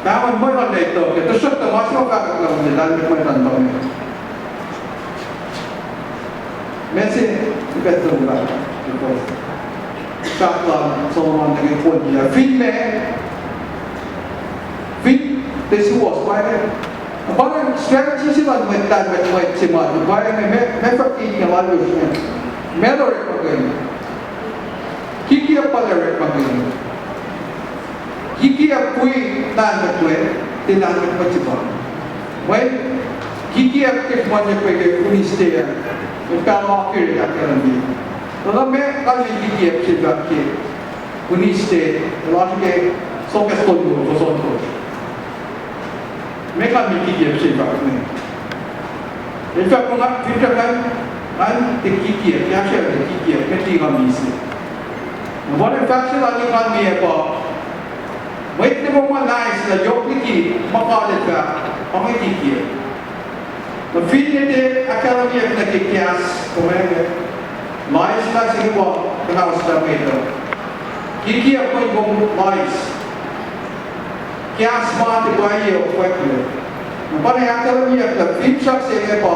Pahngon mwet arulacna etuh ke, tuhsruhktuh ma se ma fahkwack luhn lahlmwetmwet an pa inge. Ma se, ipac tuh lah, because fahk lal Solomon nuh ke kol ah, fin ma, fin tiac suwohs pa inge. Pa inge strategy se luhn mwet lahlmwetmwet se ma, pa inge, ma, ma fahk ke itngoul alkosr inge. Ma el orekmakihn. Kikiyacp pa el orekmakihn. Kikiyacp wi lahlmwetmwet, tiac lahlmwetmwet se pa. Mweyen kikiyacp ke ma se pa ke Wednesday ah, in pahluh akihlen ahkkahlwemye. Tuh meac kalmacn kikiyacp se fahk ke Wednesday, el oasr ke Sohkahs tolngoul, fuhs ohnkohsr. Meac kalmacn kikiyacp se fahk inge. El fahk muh nga, finsrak ngan, ngan tiac kikiyacp, kahsruh tiac kikiyacp, met liki nga misac. Na pa inge fahk se lal ke kalmac pa, mwet nuh kwewa ma nice lah yohk liki ma God El fahk, pa inge kikiyacp. Na finne tiac ahkkahlwemyeyuck nuh ke kahs, kom ac, lies, lies inge pa kuhnaus lah met uh. Kikiyacp mweyen kom lies. Kahs ma tiac pwacye uh fwackyuck. Na pa inge ahkkahlwemyeyuck lah finsrak se inge pa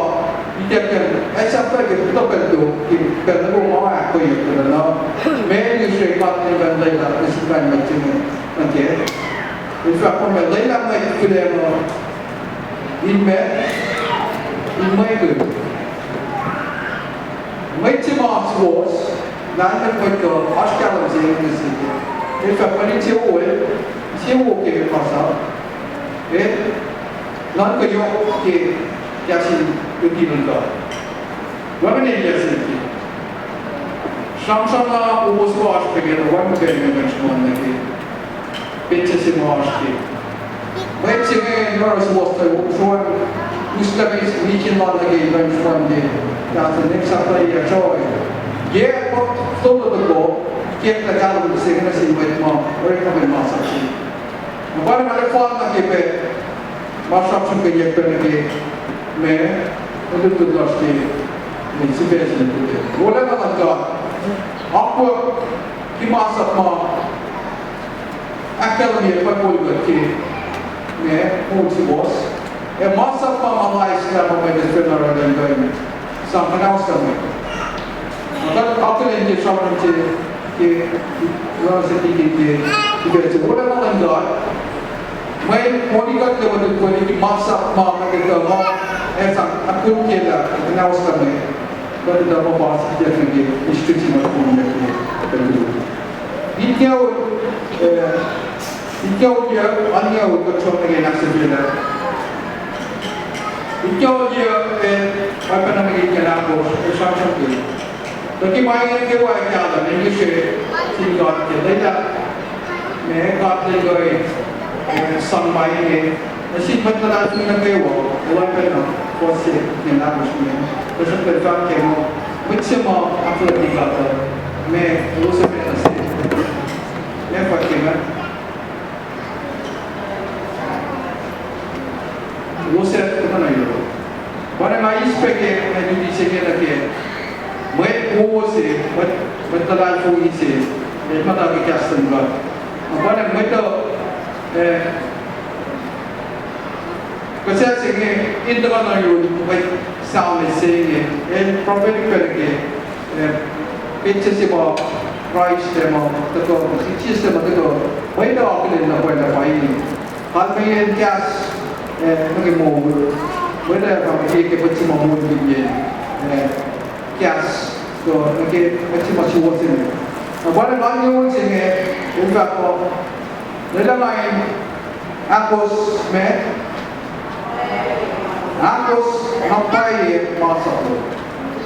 ituckyang, ac sahp ke kuhtuh pacl tok, ke pacl nuh kwewa ma ahkkweyeyuck lah na, meac use God El kuh in lwelah nuh sin mwet se inge nuh kac. El fahk muh lwelah mwet fuhlwact uh in ma, in mwekihn. Mwet se ma suwohs, Lahlmwetmwet kuh oasr kahlwem se inge nuh sihk. El fahk muh insewowo, insewowo ke masap. El nuhnkuh yohk ke kahs in luti luhn God. Wacngihn elyah se ke sramsram na upac se oasr pac ke wacngihn pacl in kuh in sruhmuhn nuh ke petsac se ma oasr ke. Mwet se inge in oruh suwohs tuh sruhmuhn, us lami misin lal nuh ke in kuh in sruhmuhn ke kahs in next up laya sroe. Yac folo toko, ke kuht kahlwem se inge nuh sin mwet ma orekmakihn masap se. Na pa na ma fal nuh ke pac ma sramsramkihnyuck pac nuh ke ma lutlut lasr ke, ma sifac se lutlut. Wolacna luhn God akwuck ke masap ma ahkkahlwemye pa kol kuht ke ma moul suwohs, ac masap ma ma lais lah ma mwet sifacna oruh in kuh in sang kuhnahoslah mwet. Na kuht akihlen ke sramsram se ke, ke, se tikin ke, ke pacl se wolacna luhn God. Mwe moli kuht ke mwe lutlut ke masap ma kuht etuh ma, ac sang ahkkolukye lah kuhnahoslah mwet. Kuht etuh ma pa sikyak nuh ke history se ma kom ke, ke, ke. Itngoul, eh, itngoul yac, angngaul kuht sramsram nuh ke nahk sifacna. Itngoul yac, eh, oacpacna nuh ke itngoul ahkosr, eh, sramsramkihn. Tuh ke ma inge kwewa kahlwem, in kihsre sin God ke lwelah, ma God El kuh in, eh, sang ma inge nuh sin mwet luhlahlfongi nuh kwewa, oacpacna, fuhs se, itngoul ahkosr inge. Tuhsruhktuh fahk ke ma, mwet se ma ahkfuhlwactye God uh, ma, elos ac pacna se. Ac fahk ke ma Elos ac tuhkuh nuh yohrohl. Pa na nga eis pac ke, eh, luti se inge nuh ke mwet wowo se, mwet, mwet luhlahlfongi se, el muhta ke kahs luhn God. Na pa na mwet uh, eh, kuhsah se inge, in tuhkuh nuh yohrohl mwet psalmist se inge, el prophetic pac nuh ke, eh, petsac se ma Kraist ac ma tuhkuh, Jisus ac ma tuhkuh, mwet uh akihlen na pwacye lah pa inge. Kalmeyac kahs, eh, nuh ke moul, mwet uh fah muhta ke mwet se ma moulkihn, eh, kahs, kuh nuh ke mwet se ma suwohs inge. Na pa na angngaul se inge, el fahk muh, lwelah nga in ahkos ma, ahkos na pwacye masap lom.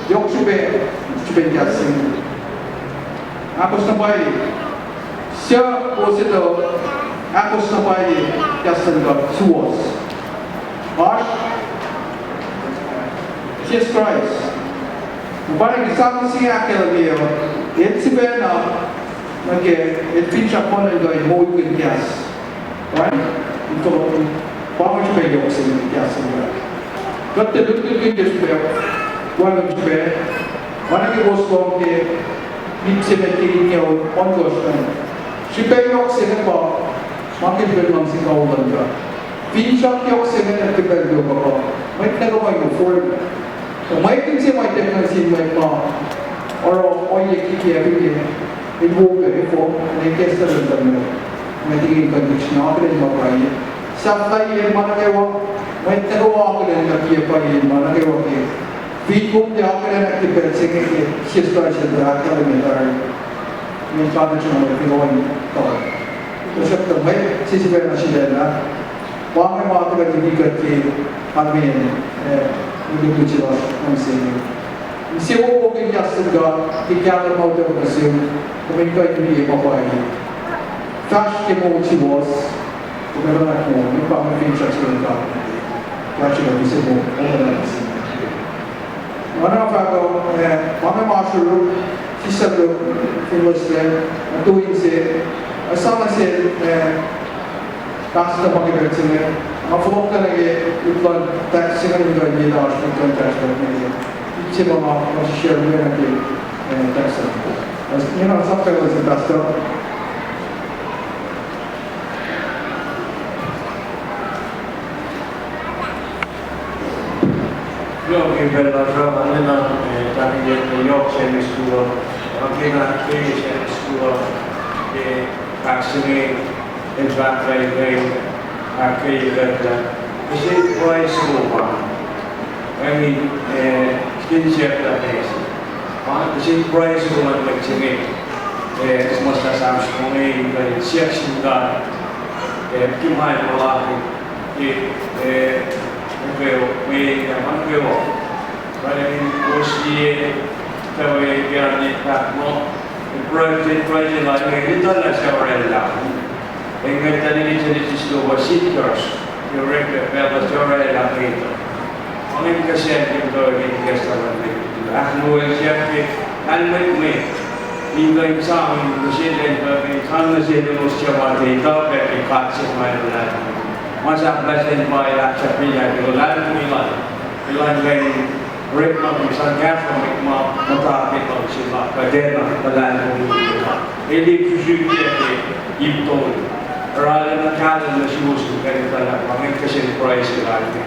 Yohk srihpac, srihpen kahs se inge. Ahkos na pwacye. Suc wo se tuh, ahkos na pwacye kahs luhn God suwohs. Oasr Jisus Kraist. Na pa na ke Psalm se ahkkahlwemye, el sifacna, nuh ke, el finsrak ma in kuh in moulkihn kahs. Right? Ito, pa inge srihpac yohk se nuh ke kahs luhn God. Kuht tiac lutlutkihn ke srihpac, wacngihn srihpac. Pa na ke kowos lohng ke, ip se met ke itngoul ohnkohsr an. Srihpac yohk se inge pa, ma ke srihpac luhngse kuh luhn God. Finsrak yohk se inge ke pacl yohk uh pa, mwet nuh kwewa in form. Mwet inse ma ituckyang sin mwet ma oruh ohiyac kikiacp inge, in wo pac, efuh, in ikacslah luhn mwet. Mwet inge in conviction, akihlen ma pwacye. Sahflahiyac ma nuh kwewa, mwet nuh kwewa akihlen na kiyac pwacye ma nuh kwewa ke. Fin kom tiac akihlen na ke pacl se inge ke Jisus Kraist el ahkkahlwemye tari. Mwet God el sruhmuhn mwet nuh kwewa in kuh. Tuhsruhktuh mwet se sifacna sulaclah. Pa inge ma tuhkuh in wi kuht ke, amen, eh, mwe lutlut se lasr nuh se inge. Insewowo ke kahs luhn God, ke kahlwem ma utuckuh nuh sum, kom in kuh in liye ma pwacye. Fahsr ke moul suwohs, kom ac nuhnak moul, in pa mwe finsrak se luhn God. Kahsruh kuht insewowo, oacna nuh se inge. Nga na fahk, eh, ma inge ma sruruk, sisacluk, fin loeslac, na tu inse, eh, sang nuh sel, eh, pastor ma ke pacl se inge, nga fohlohk nuh ke ip luhn tax se inge in kuh in liye lah oasr ip luhn tax se inge. Ip se ma nga, nga sisacl inge nuh ke, eh, tax se inge. Nga na sapkahluh se pastor. Yohk ke pacl lasr uh, nga enenuh, eh, tahkihnyuck yohk Sunday school uh, nga kena ke Sunday school uh, ke fahk se inge, el fahk lah, ahkkweye kuht lah, kose pwacye soko pa, wacngihn, eh, skin siyuck lah meac se. Kihsen pruhe se luhn mwet se inge, eh, Christmas lah Psalms inge, in kuh in siyuck sin God, eh, ke ma el puhlakihn, ke, eh, nuh kwewa, mwe, eh, ma nuh kwewa. Pruhe in kowos liye, tuh we ke an in fahk muh, pruhe, pruhe se lal inge, in tuh lah suc oraclah. Ac inge tuh nuh ke Genesis luo pa sikyak, ke orek pacl suc oraclah met uh. Mweyen kihsen ke muhta ke ikacslah luhn mwet uh, ahkluo el siyuck ke lahlmwetmwet. In kuh in sang nuh sel, in kuh in sang nuh selos suc ma tiac etuh pac ke God se ma el luhlahlfongi. Ma sahflah sel pa el ahksahfyelah ke luhlahlfongi lal. Elan kuh in orekmakihn sang kahsruh mwet ma muhta ke luhngse lal, kuh tiacna luhlahlfongi ke God. El ip srihsrihk ke ip tolu. Arulacna kahlwem nuh suwos in kuh in etuh lah pa inge kihsen pruhe se lal inge.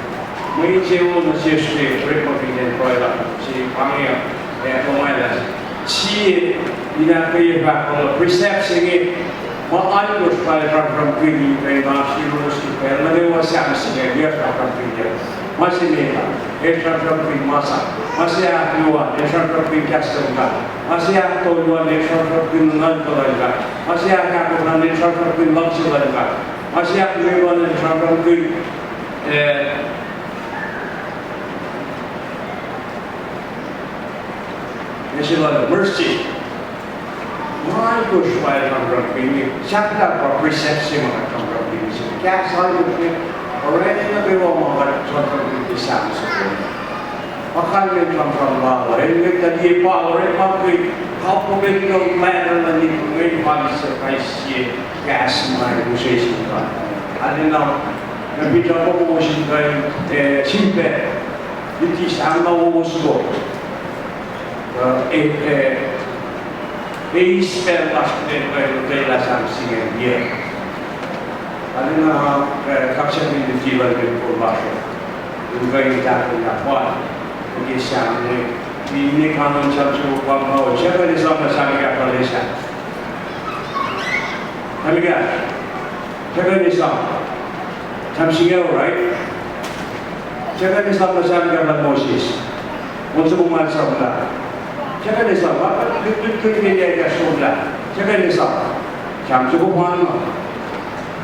Mwe insewowo nuh sesr ke orekmakihnyacn pruhe lal se pa inge, eh, lomwacl ah. Sie, in ahkkweye fahk muh precept se inge, ma oalkosr pa el sramsramkihn in kuh in oasr yuruwos ke pacl nuh kwewa Psalm singucul yac sramsramkihn. Ma se met ah, el sramsramkihn masap. Ma se ahkluo an, el sramsramkihn kahs luhn God. Ma se ahktolu an, el sramsramkihn nuhnuhnkuh luhn God. Ma se ahkahkosr an, el sramsramkihn luhngse luhn God. Ma se ahklimekohsr an, el sramsramkihn, eh, mercy, lal mercy. Ma oalkosr pa el sramsramkihn, sahflah pa precept se ma kuht sramsramkihn se. Kahs oalkosr inge, orani nuh kwewa ma kuht sramsramkihn ke Psalm se. Pa kalmen sramsram lal, el ngwet tuh liye pa orekmakihn, alphabetical ladder luhn ip inge pa se kais sie kahs ma use sin God. Arulacna, na pita kowos in kuh in, eh, sifilpac, luti sang na wowo soko. Eh, eh, eh, eis pacl lasr met kuh in lotwelah Psalm singucul yac. Arulacna, eh, kaksakihn luti luhn mwet kol lasr uh in kuh in tahfwelah pa ke Psalm inge. Finne kanon Psalm soko pa ma, suc kuh in esam lah Psalm ekahsr lal Asaph? Psalm ekahsr. Suc kuh in esam? Psalm singucul, right? Suc kuh in esam lah Psalm ekahsr lal Moses? On soko ma el sramsramlah. Suc kuh in esam? Nga kuh in lutlut ke yac ekahsr somlah. Suc kuh in esam? Psalm soko pa inge.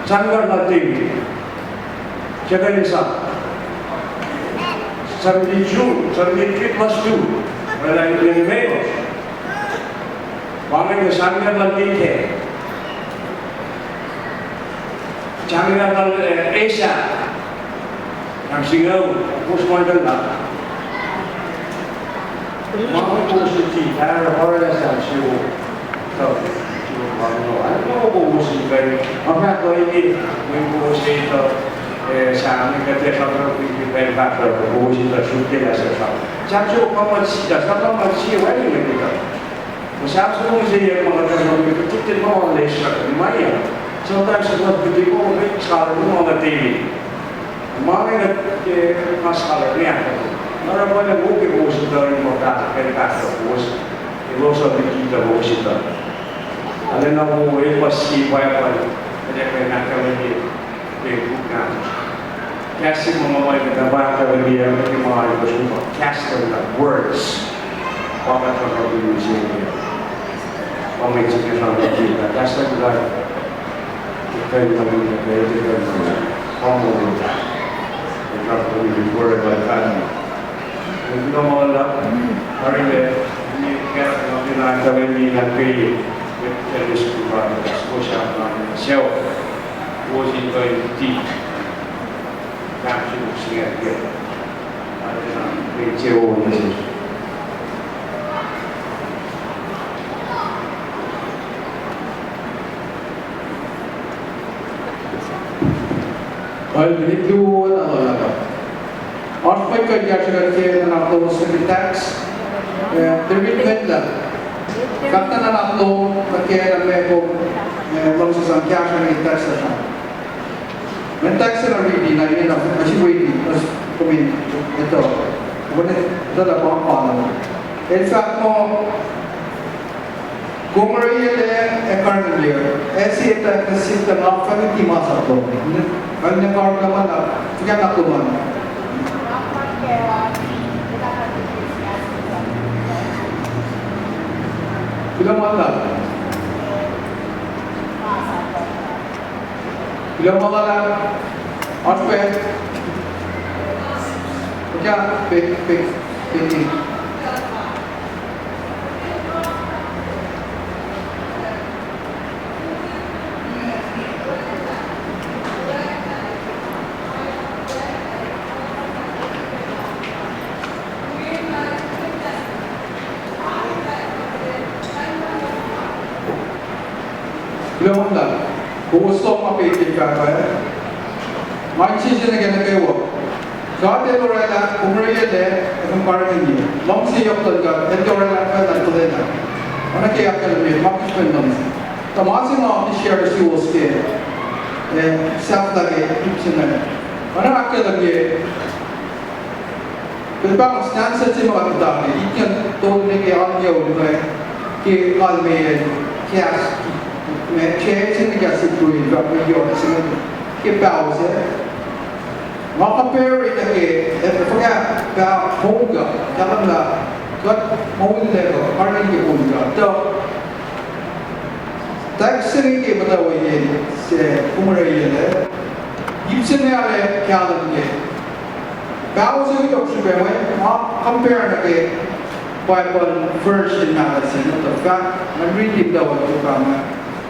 Psalm ekahsr lal David. Suc kuh in esam? Seventy-two, seventy-three plus two. Well, I mean, pa inge Psalm ekahsr lal Mika. Psalm ekahsr lal, eh, Asaph. Psalm singucul, kowos ma kuh lah. Ma kowos luti, pa oruh lah Psalm singucul. Tuh, singucul pa inge. Arulacna kowos in kuh in, ma fahk kuh in, mweyen kowos etuh, eh, Psalm inge kuht ac sramsramkihn ke pacl fahsruh, kowos in tuh sruokyac lah suc Psalm. Psalm singucul pa ma sie, Psalm pa ma sie, wacngihn mwet etuh. Psalm singucul se yac ma kuht sramsramkihn, kuht tiac ma lesrah ma ya. Sometimes kuht tiac ma scholar, ma kuht tiac. Ma inge kuht, eh, ma scholar inge ahkkahlwemye. Na oruh pa inge wo ke kowos in tuh in ma fahk, pacl fahsruh kowos. Elos uh liki tuh kowos in tuh. Arulacna wo, el pa sie Bible, el ac kuh in ahkkahlwemye. Ke puk na. Kahs se ma ma ma kuht ac fahk uh, ke ma, ke ma, ke ma, kahs luhn God, words. Pa kuht sramsramkihn mihsenge. Pa mwet se ke sramsramkihn kahs luhn God. Ke kuh in ma, ke kuh in ma, pa ma, ke sramsramkihn word luhn God. Kuloh ma luhlahp, arlac, nge kahs ma kuh in ahkkahlwemye nuh ke, ke, ke Sunday school pa, school sahk na, so, wo sin kuh in luti. Kahs in siyuck ke. Arlac na, ke insewowo nuh sesr. Oasr mwet kuh in kahsruh kuht ke nuhnak lowos nuh ke tax. Eh, David Medla. Fahk nuhnak lom nuh ke na me kom, eh, lom sesam kahsruh nuh ke tax session. Mwe tax se na riti, na ine na, na sihk riti, na sihk kom in etuh. Kom in etuh lah pa, pa na. El fahk muh, kom orwaclah ac karihngihn, ac sie tuh nuh sihk tuh nga fah luti masap lom. Nga karihngihn ma na, fuhkah na kom an. Nga fah ke, uh, elah na luti masap lom. Kuloh ma luhlahp. Kuloh ma luhlahp. Oasr pac. Okah, pe, pe, pe, pe. Kuloh ma luhlahp. Kowos lohng ma pacl ke fahk ah. Nga insese nuh ke nuh kwewa. God El oraclah kom orwaclah ac kom karihngihn. Luhngse yohk luhn God El tiac oraclah pacl na tuhlaclah. Oacna ke ahkkahlwemye, ma ke srihpen luhngse. Tuh ma se nga ke share nuh suwos ke, eh, sahflah ke ip se inge. Oacna ahkkahlwemye, pacl pahngon stanza se ma kuht muhta ke, itngucul tolu nuh ke alngucul inge, ke kalmeyac kahs, ma, share se nuh ke kahs Hebrew, fahk ma yohk se inge, ke paho se. Nga compare nuh ke, eh, fuhkah pa poun God, kahlwem lah, God moullah God, karihngihn ke poun God. Tuh, text se inge ke muhta we ke, se, kom orwaclah. Ip se inge arlac kahlwem ke. Paho se yohk srihpac we, nga compare nuh ke Bible version mahtuh se, tuh fahk, nga riti muhta we ke pa inge.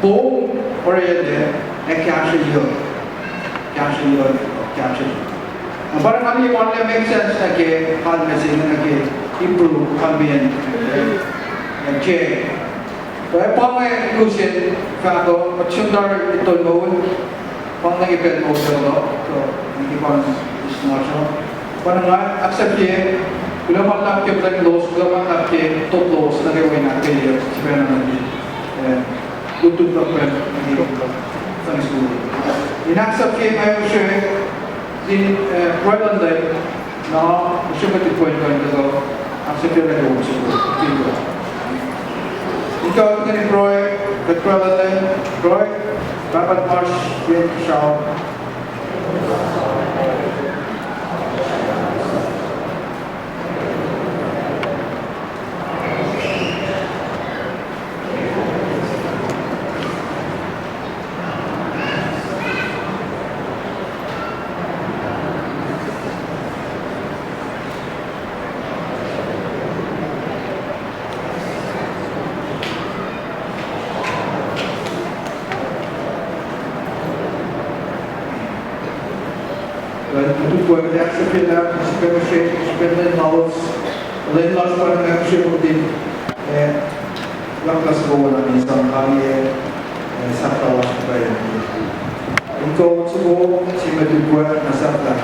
Poun orwaclah, ac kahsrweyuc. Kahsrweyuc, kahsrweyuc. Na pa inge nga liye ma make sense nuh ke kalmac se inge nuh ke Hebrew kalmeyacn, eh, J. Tuh pa inge lusen fahk uh, kuht sun tari tolngoul, pa inge ke pacl moul uh, tuh, ke pa inge is not so. Pa inge nga ahksahfye, kuloh ma luhlahp ke pacl lowos, kuloh ma luhlahp ke top lowos nuh ke wen ahkkweye, sifacna nuh ke, eh, lutlut luhk pacl nuh ke Sunday school. In ahksahfye nga use, in, eh, pruhe luhn Leum, na, usrnguck ke point kuh in tuhkuh, ahksahfyelah ke on soko. Inkuh kuht in pruhe, kuht pruhe luhn Leum, pruhe, Pahpah tuhmasr, yen kuhsrao. Kuht tukun ahksahfyelah, srihpac mihsenge, srihpac lwen lalos, lwen lasr pa inge, mihsenge kuht in, eh, yak lasr kowos in sang kaliye, eh, sahflah lasr pwacye. In kowos soko, sie met ukwe na sahflah.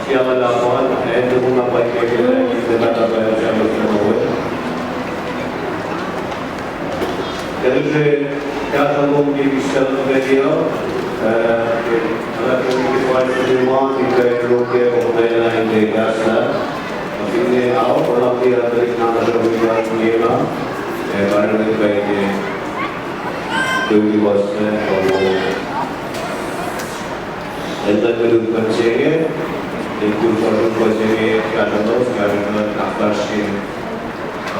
Sialala lapan, eh, tuh ma paik ke, eh, ke mata pa, eh, sialala lapan. Kalife, kahs lom ke Mister Media, eh, ke, ala ke ke pa se ma, ke ke ke ke ke ke ke ke ke ke ke. Finne ao, ola ke atrik na na sami ka ke na, eh, karani ke ke. Tui was, eh, Enda melu pacenge, in kul fasun pacenge, katalos, katalos, katalos,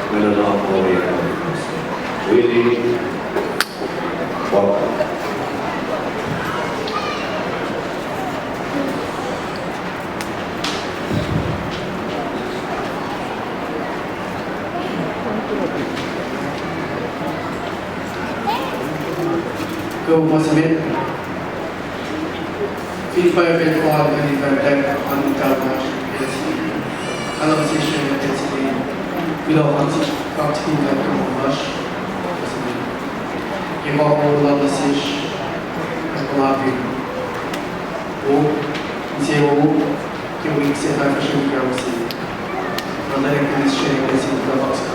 melu na kori. Really, wow. Go, Muslim. Fin pa pacl fal, in pacl fal, an talas, yes. Alam session, yes. Kuloh kak, kak sin talas. Ke pa ko lalas session, kak lapin. O, ise o, ke wik se fahsr in kawusi. Brother, please share this in the box.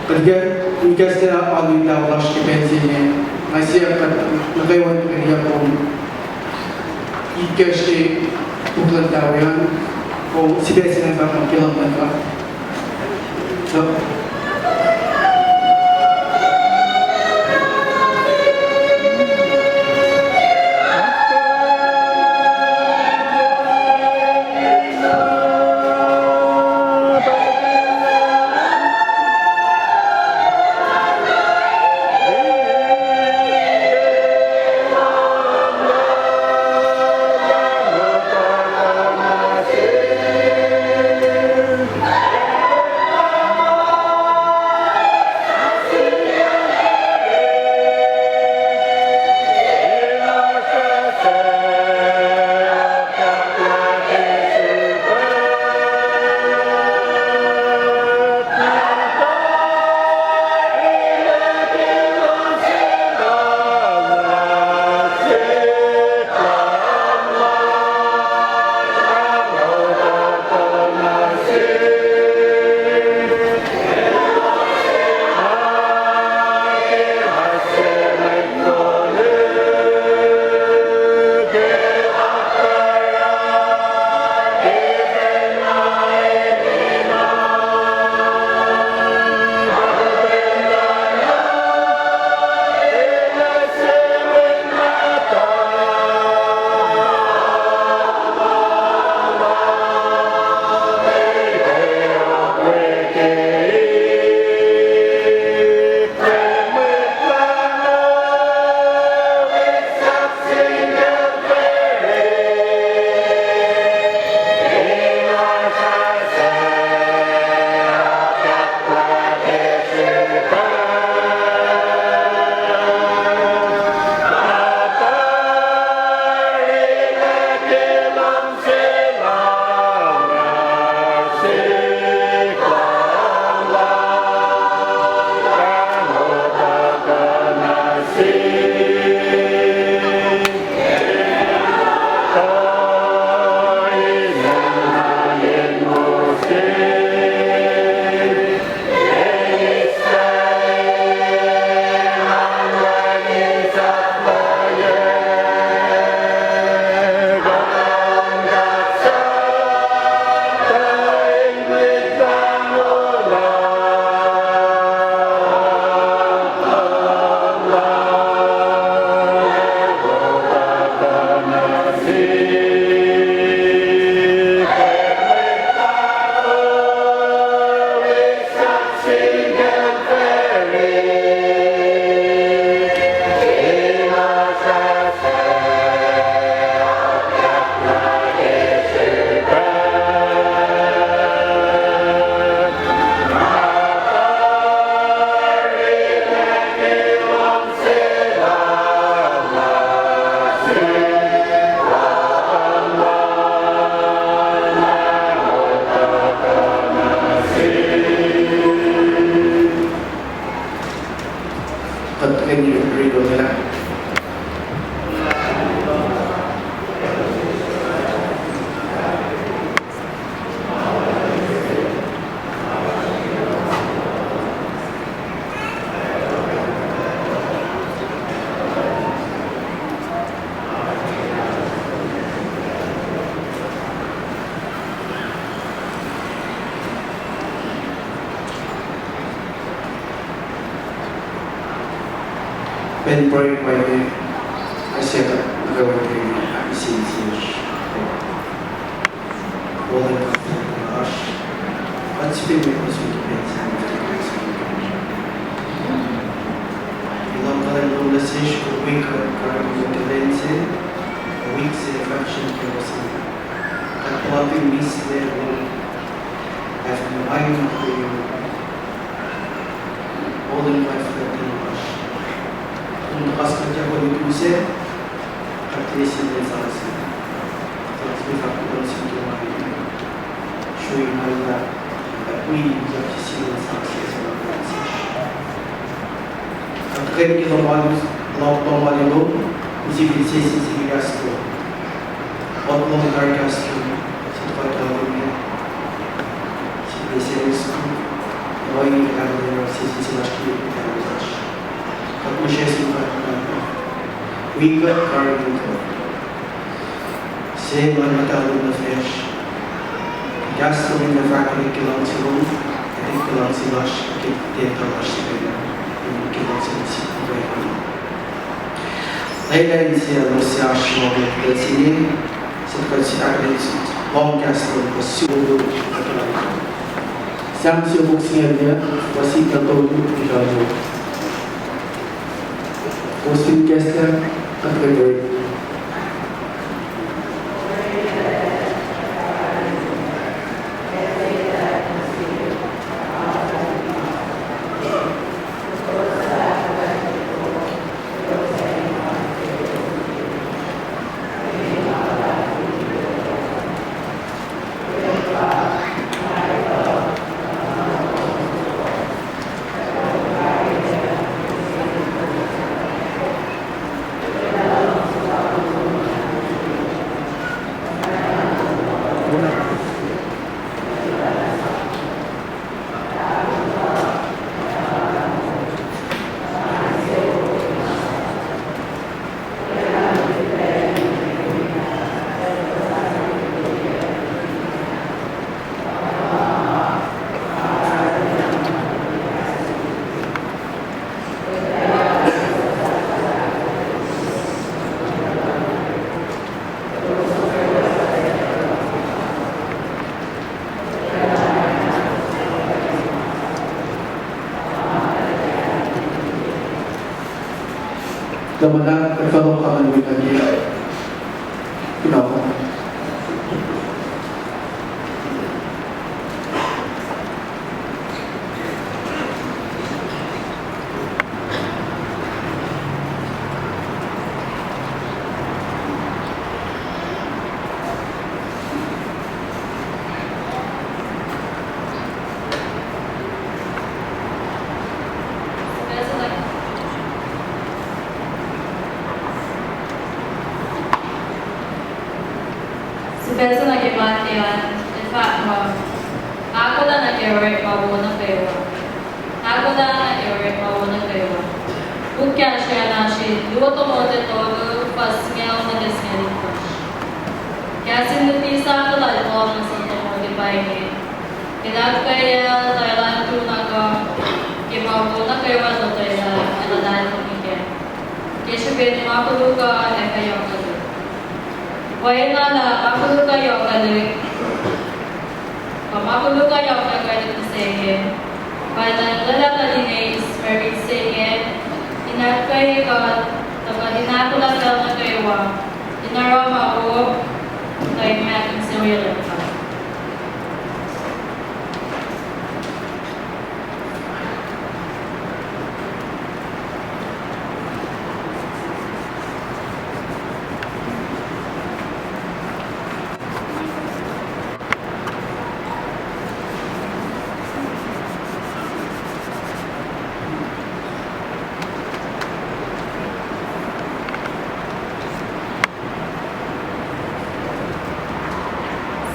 Kuht ke, kuht ke se alu in talas ke pacl se inge, nga siyuck kuht nuh kwewa in kuh in yac kom ikacsr ke puk luhn David an, o sipac se inge fahk ke luhn God. So, Pray pa inge, kais sie kuht nuh kwewa in appreciate sesr. Wolacna kuht fin oasr, kuht sifilpac nuh sum ke pacl se inge. Kuloh ma luhlahp nuh sesr, kuht wi kuht karihngihn ke lwen se, wik se, fahsr ke osin. Kuht puhlakihn mihslac wo, ac fin ma in kuh, Wolacna kuht fin oasr. Kom tuh kas kuht ac kol ip se, kuht lesin lwen sasuc. Kuht sifilpac fahk kuloh nuh sum ke ma srui ma luhlahp, kuht wi kuht sisi lwen sasuc se ma kuht sesr. Kuht tuhkweni ke lohm alu, lohm alu lom, sifil sesin sifil kahs lom. Kuht lom tari kahs lom, sifil kuht alu me, sifil sesin sku, ohinge kuht alu me, sesin se lasr ke kuht alu lasr. Kuht mihsre sin kuht, wi kuht karihngihn kuht. Se ma muhta lom nuh facsr. Kahs lom in fahk ke luhngse lom, ac ke luhngse lasr, ke tiac lasr sifacna, in ke luhngse lom sifacna. Lwelah insiyaclos se oasr ma ke pacl se inge, sifil kuht sifil ahkkahlwemye lohng kahs lom ke suk. Sam siofok singucul yac, fuhs singucul tolu, ita luo. Kowos fin kahslah, kuht pray. Tamuhlwel, kuht fahk kaman wi kuht in kuloh. Sifac se nuh ke Matthew an, el fahk muh, ahkolah nuh ke orekma wo nuh kwewa. Ahkolah nuh ke orekma wo nuh kwewa. Puk kahsruh an oasr in Luo Timothy tolu, fuhs singucul nuh ke singucul itkohsr. Kahs in luti sahflah lal Paul nuh sel Timothy pa inge. Ke ahkkweyacl, lwelah in tu na kuh ke ma wo nuh kwewa lotwelah ac luhlahlfongi kac. Ke srihpen ma koluk uh ac fah yohkwelihk. Pwacyena lah ma koluk uh yohkwelihk, kuh ma koluk uh yohkwelihk mihsenge, pa lah lwelah kuht in eis mwe rit se inge in ahkkweye kuht, tuh kuht in ahkolah pacl nuh kwewa in oruh ma wo, kuh in mahkinsewowoye God.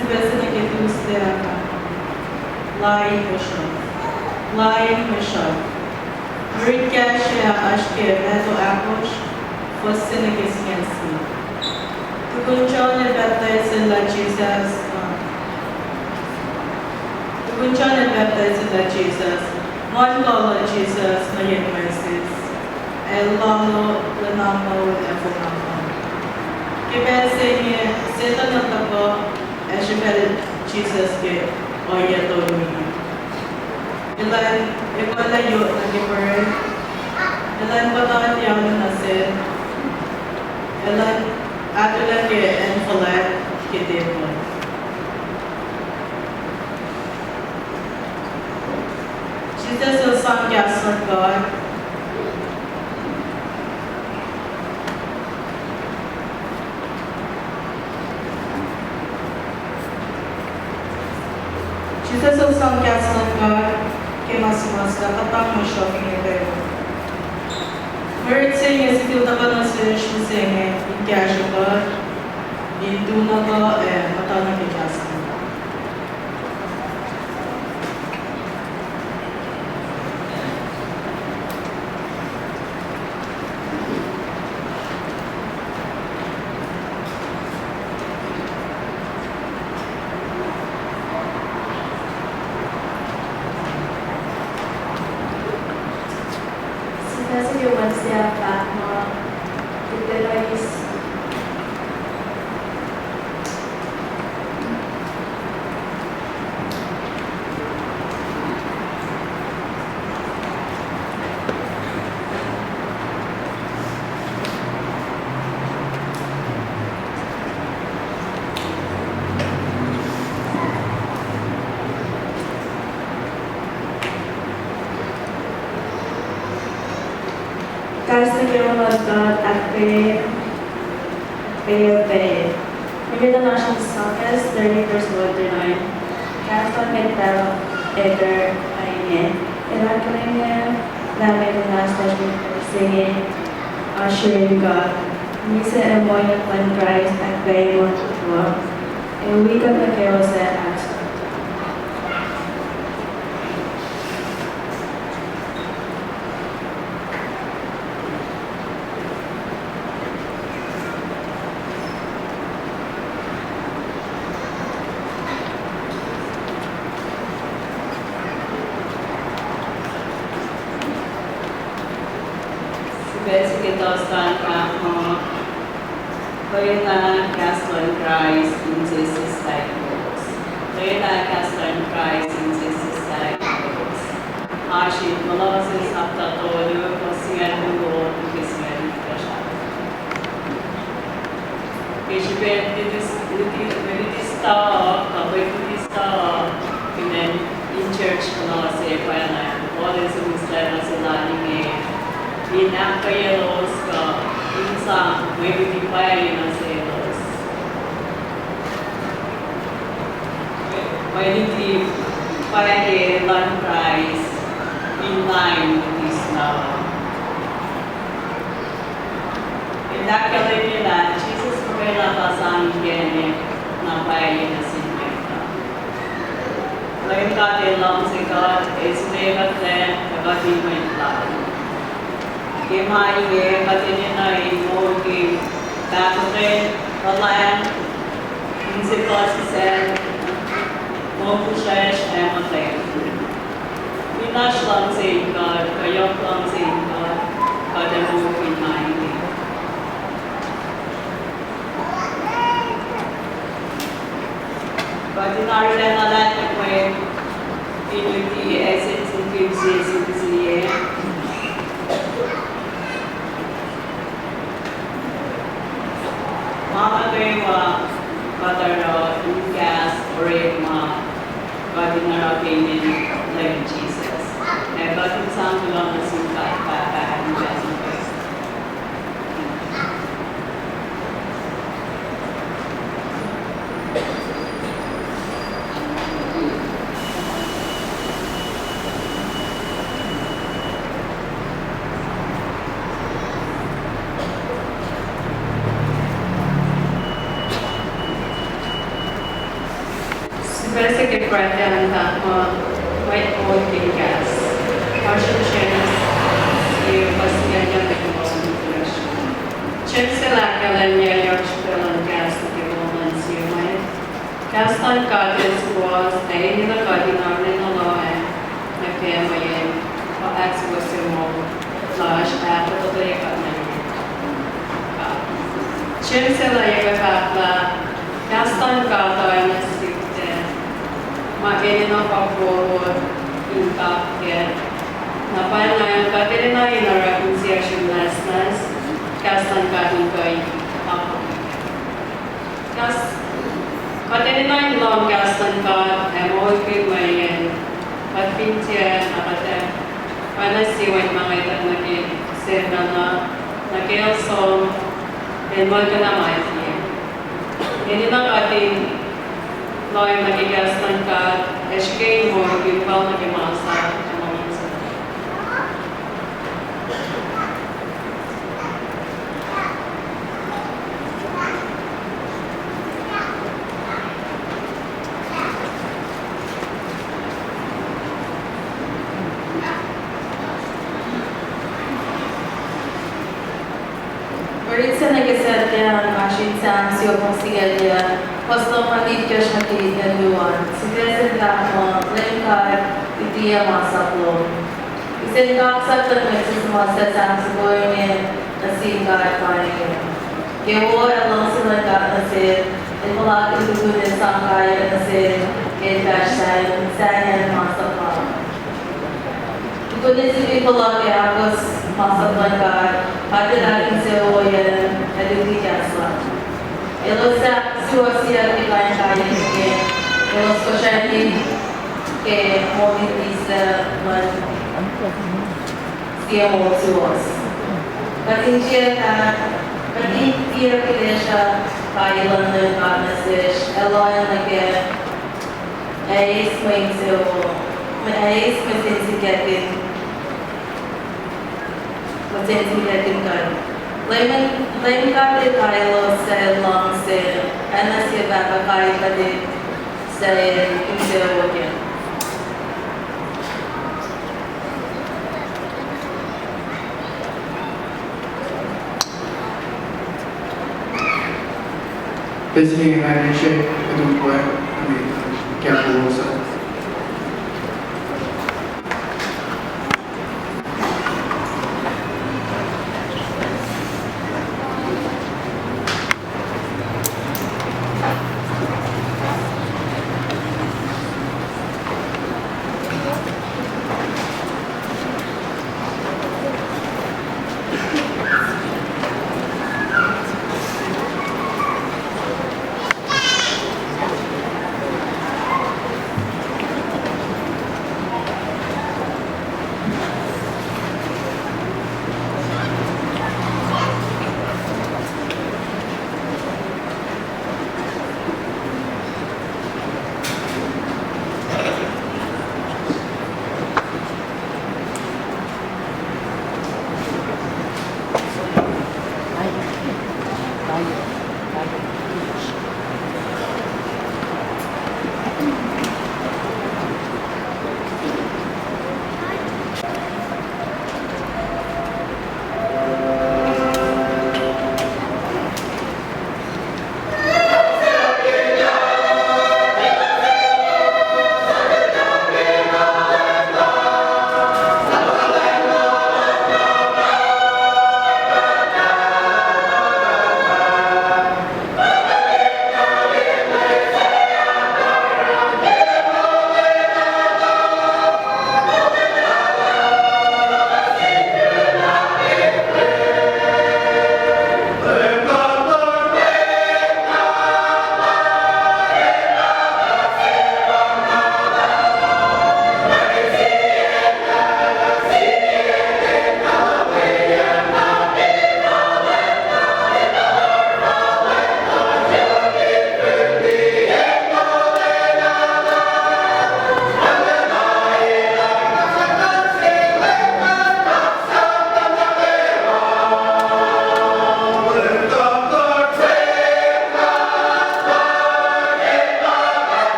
Sifac se nuh ke Tuesday ah, lain mihsrihk. Lain mihsrihk. Mwe rit kahsruh ah oasr ke Matthew ahkosr, fuhs se nuh ke singucul sie. Tukun John el pacptaiselah Jisus, uh, tukun John el pacptaiselah Jisus, muhlkuhnlah Jisus nuh yen Moses. El lalo, lwenamul ac fong akwuck. Ke pacl se inge, Setuhn el tuhkuh ac srihfacl Jisus ke ohiyac tolu. Elan ekuhllah yot nuh ke pruhe, elan puhtati alu nuh sel, elan ahkolah ke acn fuhlwact ke tempuhl. Jisus el sang kahs luhn God. Jisus el sang kahs luhn God ke ma suhmuhslah, kuhtanglah mwe sruhf inge kwewa. Mwe rit se inge sifil tuhkuh nuh sesr mihsenge in kahsruh kuht, in tu na kuh ac muhta nuh ke kahs luhn God. Sifac se ke Wednesday ah fahk muh, Tipelois. Kahs nuh kwewa luhn God, ahkpwacye, ahkpwacye. Kom in kuh in ahkfahsrye Psalm thirty, verse one through nine. Kahs luhn mwet pahluh Ether pa inge: El ahkkahlwemye lah mwet muhnahs lasr mihsenge oasr yurin God. Misac ac moulyak luhn Kraist ahkpwacye ma nuh kwewa, ac wi kuht nuh kwewa suc ahkos. Sifac se ke Thursday an fahk muh, Lwelah kahs luhn Kraist in sesseslah kowos. Lwelah kahs luhn Kraist in sesseslah kowos. Oasr in Colossians sapta tolu, fuhs singucul luo nuh ke singucul itkohsr. Ke srihpen luti, luti, luti se uh, kuh mwet luti se uh, fin acn in church Colossae pacna, Paul el sihmihslac nuh sel lal inge in ahkkweyaclos kuh in sang mwe luti pwacye nuh selos. Mwe luti pwacye luhn Kraist in lain luti se uh. El ahkkahlwemye lah Jisus muhkwena pa sang inkacnek na pwacye nuh sin mwet uh. Leum God El luhngse kuht, El sulekuhtlac, tuh kuht in mwet Lal. Ke ma inge kuht enenuh in moulkihn pahkotwen, kuhlwacng, inse puhsisacl, moul fihsracsr ac muhtwacn. Fin oasr luhngse in God, kuh yohk luhngse in God, kuht ac moulkihn ma inge. Kuht in arulacna luhlahlfongi in luti acn se sin fin sie sin sie. Ma nuh kwewa kuht oruh in kahs orekma, kuht in oruh ke inen Leum Jisus. Ac kuht in sang kuloh nuh sin God Pahpah in kahs in Sifac se ke Friday an fahk muh, Mwet Moulkihn Kahs. Oasr in James sie, fuhs singucul yac nuh ke longoul itkohsr. James el ahkkahlwemye yohk srihpac luhn kahs nuh ke moul luhn sie mwet. Kahs luhn God el suwohs ac enenuh kuht in arulacna lohacng nuh ke mweyen pa ahksuwohsye moul. lasr ah, fototo kuht nuh ke God. James el ac fahk lah kahs luhn God oacna sihk, ma enenuh fokoko in kapkacl. Na pwacnwacng kuht enenuh in oruh insiyacsr in nwacsnwacs, kahs luhn God in kuh in kapkacl. Kahs, kuht enenuh in lohng kahs luhn God ac moulkihn mweyen kuht fin tiac, na kuht ac oacna sie wen ma ngwetacng nuh ke sifacna, nuh ke el som, el muhlkuhnlah ma tiac. Enenuh kuht in lohacng nuh ke kahs luhn God ac srihke in moulkihn fal nuh ke masap ac ma luhngse. Orekma se nuh ke Saturday an, nga srihk Sam siofok singucul yac, fuhs longoul itkohsr nuh ke itngucul luo an. Sifac se fahk muh, Leum God, luti masap lom. Kihsen kaksak luhn mwet suhmuhslah Sam soko inge nuh sin God pa inge: Ke wo ac luhngse luhn God nuh sel, el puhlakihn tukun el sang kaiyuck nuh sel, ke el fahsr sahyacn masap lal. Tukun el sifil puhla ke ahkos masap luhn God, God el ahkinsewowoyacl ac luti kahs lal. Elos suwohs siyuck ke kain kaiyuck inge, elos kosrani ke moul in misac luhn sie moul suwohs. Kuht in tiac, kuht in tiac kihlesruh kai luhn Leum God nuh sesr, ac lohacng nuh kac, ac eis mwe insewowo, ac eis mwe sensenkackihn, mwe sensenkackihn kuht. Leum, Leum God El kai elos suc El luhngse, oacna sie pahpah kai kuht suc El insewowo kac. Pacl se inge nga srihke in ukwe, I mean, kahsruh lowos uh.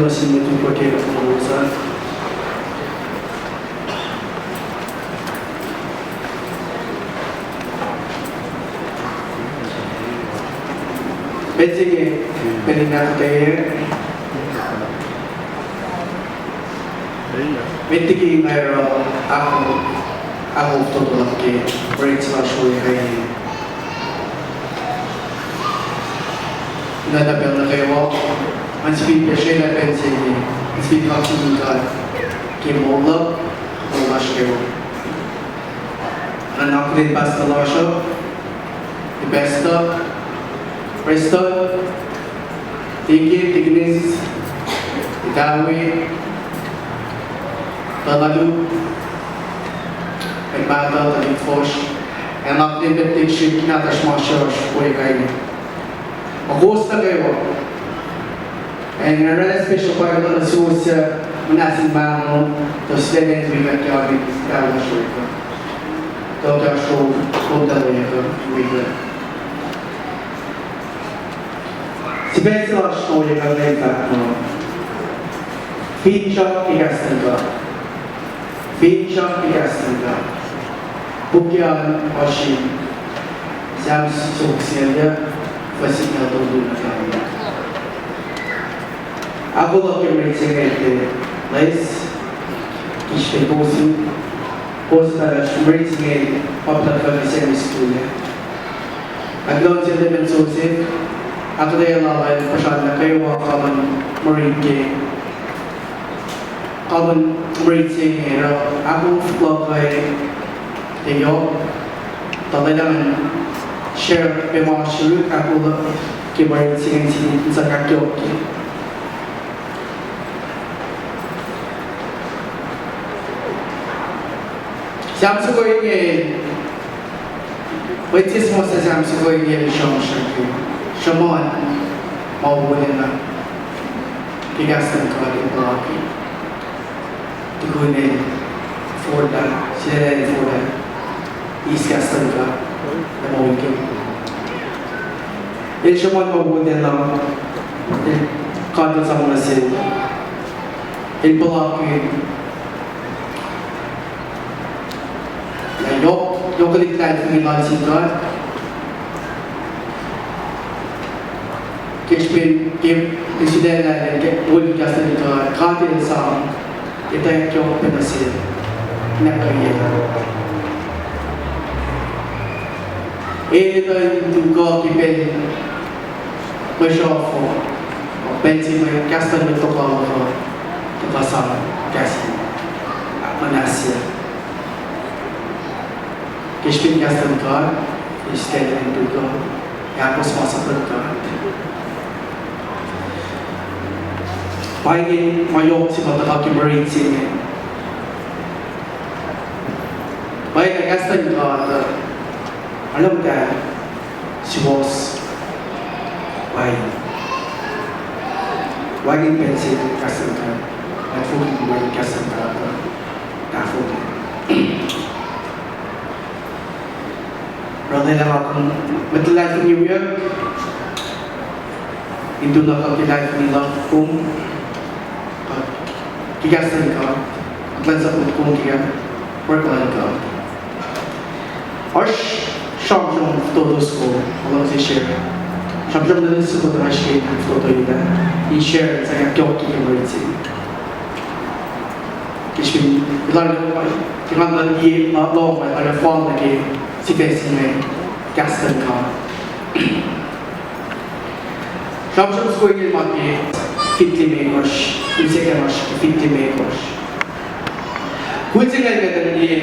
Nuh sin mwet upac ke kuloh sa. Met se inge pacl in ahkuhtweyac. Met liki nga oruh ahkoo, ahkoo fototo luhk ke mwe riti lasr we kain. Nga na pacl nuh kwewa, nga sifilpac srwaclah pacl se inge, nga sifil kaksakihn God ke moul luhk, moul lasr kwewa. Nga nuhnkuh pastor lasr uh, pastor, prestuhn, deacon, deaconess, itawe, tuhlalu, mwet mahtuh, tuhlihk fuhsr, ac nuhnkuh pac ke srihk nahtuhsr ma srohsr we kain. Ac kowos nuh kwewa. Ac nga orwaclah special Bible nuh suwos suc muhnahs in mahno, tuh sulaclah in wi kuht ke akwuck in itawe lasr we kuh. Tuh kahsruh, kom tahlweyuck uh, wi kuht. Sifac se lasr ohiyac kuht in fahk muh, finsrak ke kahs luhn God. Finsrak ke kahs luhn God. Puk ke an oasr in Sam soko singucul yuh, fuhs singucul tolu nuh ke ahkoo luhk ke mwe riti se inge, loes, ke srihpen kowos in, kowos in, mwe riti se inge pa puhtatlac ke Sunday school ah. Ac kuloh nuh sel Reverend Joseph, ahkuhtweyac lal el puhsra nuh kwewa kahlwem mwe riti ke, kahlwem mwe riti se inge, oruh ahkoo fohlohk uh, ke yohk, tuh lwelah share pac ma srihk ahkoo luhk ke mwe riti se inge in sang ahkyohkye. Sam soko inge, mwet se ma sang Sam soko inge el sramsram ke sruhmuhn ma wolacna ke kahs luhn God in puhlakihn. Tukun el forlah, sulaclah in forlah eis kahs luhn God, na ma wik. El sruhmuhn ma wolacna, el, God el sang nuh sel, el puhlakihn. Na yohk, yohk liki luhlahlfongi lal sin God. Ke srihpen ke, ke sulaclah ke wolacna kahs luhn God, God el sang, etuh yohk pac nuh sel, na ke El etuh in tuhkuh ke pacl mwe sruhf, pacl se ma kahs luhn mwet tohkoh, tohkoh sang kahs in ahkmuhnahsye. Ke srihpen kahs luhn God, el sulaclah in tuhkuh, ac ahkos masap luhn God. Pa inge ma yohk se ma tuhkuh ke mwe riti se inge. Pa inge kahs luhn God, uh, arlac muhtahl suwohs. Pa inge, wacngihn pacl se kahs luhn God, wacngihn kahs luhn God, uh, tahfonglac. Oraclah nga kom mwet luhlahlfongi wiyuck in tuh nuhnkuh ke luhlahlfongi luhk kom, uh, ke kahs luhn God, kuhlwacnsap kom ke work luhn God. Oasr sramsram fototo soko, ma luhngse share. Sramsram nuh soko tuh oasr ke fototo in share, sang ahkyohkye ke mwe riti se. Ke srihpen, ke nga nuhnkuh, ke nga nuhnkuh, ma lohng ma arlac fal nuh ke sifac se inge, kahs luhn God. Sramsram soko inge ma ke fifty mekohsr, in second oasr fifty mekohsr. Kul se inge kuht in liye,